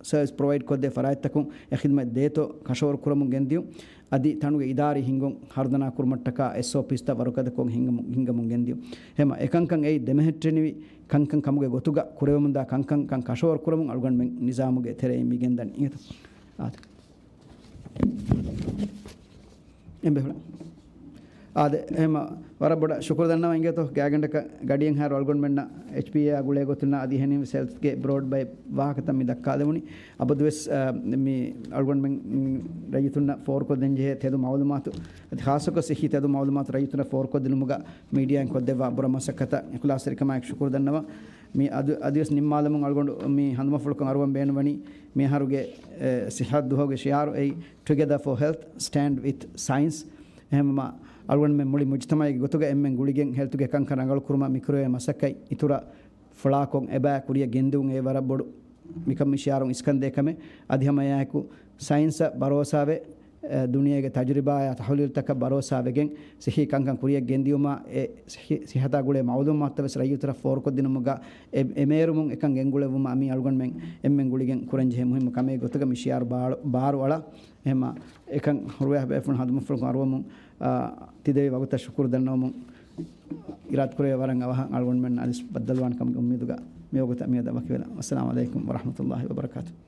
ސަރވިސް ޕްރޮވައިޑް ކޮށްދޭ ފަރާތްތަކުން އެ ޚިދުމަތް ދޭތޯ ކަށަވަރު ކުރަމުން ގެންދިޔުން. އަދި ތަނުގެ އިދާރީ ހިންގުން ހަރުދަނާ ކުރުމަށްޓަކާ އެސްއޯޕީސްތައް ވަރުގަދަކޮށް ހިންގަމު-، ހިންގަމުން ގެންދިޔުން. ހަމަ އެކަންކަން އެއީ ދެމެހެއްޓެނިވި ކަންކަން ކަމުގެ ގޮތުގަ ކުރެވެމުންދާ ކަންކަން ކަށަވަރު ކުރަމުން އަޅުގަނޑުމެން ނިޒާމުގެ ތެރެއިން މި ގެންދަނީ. އިނގޭތަ؟ އާދެ. އެނބެހުޅަ. އާދެ، އެހެމަ ވަރަށް ބޮޑަށް ޝުކުރު ދަންނަވަން އިނގޭތޯ، ގާތްގަނޑަކަށް ގަޑިއެއްހާއިރު އަޅުގަނޑުމެންނަށް އެޗްޕީއޭއާ ގުޅޭ ގޮތުންނާ އަދި އެހެނިހެން ވެސް ހެލްތްގެ ބްރޯޑް ބައި ވާހަކަތައް މި ދައްކާލެވުނީ. އަބަދުވެސް، އާ، މި އަޅުގަނޑުމެން ރައްޔިތުންނަށް ފޯރުކޮށްދޭންޖެހޭ ތެދު މައުލޫމާތު، އަދި ޚާއްޞަކޮށް ސިއްހީ ތެދު މައުލޫމާތު ރައްޔިތުންނަށް ފޯރުކޮށްދިނުމުގަ މީޑިއާއިން ކޮށްދެއްވާ ބުރަ މަސައްކަތަށް އިޚްލާޞްތެރިކަމާއެކު ޝުކުރު ދަންނަވަން. މި އަދު-، އަދިވެސް ނިންމާލަމުން އަޅުގަނޑު މި ހަނދުމަފުޅުކޮށް އަރުވަން ބޭނުންވަނީ މިއަހަރުގެ، އެ، ސިއްހަތް ދުވަހުގެ ޝިޢާރު އެއީ Together for Health, Stand with Science. އެހެންވީމަ، އަޅުގަނޑުމެން މުޅި މުޖްތަމަޢުގެ ގޮތުގަ އެންމެން ގުޅިގެން ހެލްތުގެ ކަންކަން ރަނގަޅުކުރުމަށް މިކުރެވޭ މަސައްކަތް އިތުރަށް ފުޅާކޮށް އެބައި ކުރިއަށް ގެންދިއުން އެ ވަރަށް ބޮޑު މިކަން މި ޝިޢާރުން އިސްކަންދޭ ކަމެއް. އަދި ހަމައެއާއެކު ސައިންސަށް ބަރޯސާވެ، އެ، ދުނިޔޭގެ ތަޖުރިބާއާ ތަޙުލީލްތަކަށް ބަރޯސާވެގެން ސިއްހީ ކަންކަން ކުރިއަށް ގެންދިއުމާ އެ ސިއްހި-، ސިއްހަތާ ގުޅޭ މައުލޫމާތުތައް ވެސް ރައްޔިތުންނަށް ފޯރުކޮށްދިނުމުގަ އެ-، އެމޭރުމުން އެކަން ގެންގުޅެއްވުމަށް މި އަޅުގަނޑުމެން އެންމެން ގުޅިގެން ކުރަންޖެހޭ މުހިއްމު ކަމެއް ގޮތުގަ މި ޝިޢާރު ބާރު-، ބާރުއަޅާ. އެހެމަ އެކަން ހުރިހާ ބޭފުޅުން ހަނދުމަފުޅުކޮށް އަރުވަމުން، އާ، ތިދެވި ވަގުތަށް ޝުކުރު ދަންނަވަމުން އިރާދަކުރެވޭ ވަރަށް އަވަހަށް އަޅުގަނޑުމެން އަދިސް ބައްދަލުވާނެ ކަމުގެ އުއްމީދުގަ މިވަގުތަށް މިއަދަށް ވަކިވެލަން. އައްސަލާމު ޢަލައިކުމް ވަރަޙްމަތުﷲ ވަބަރަކާތުހު.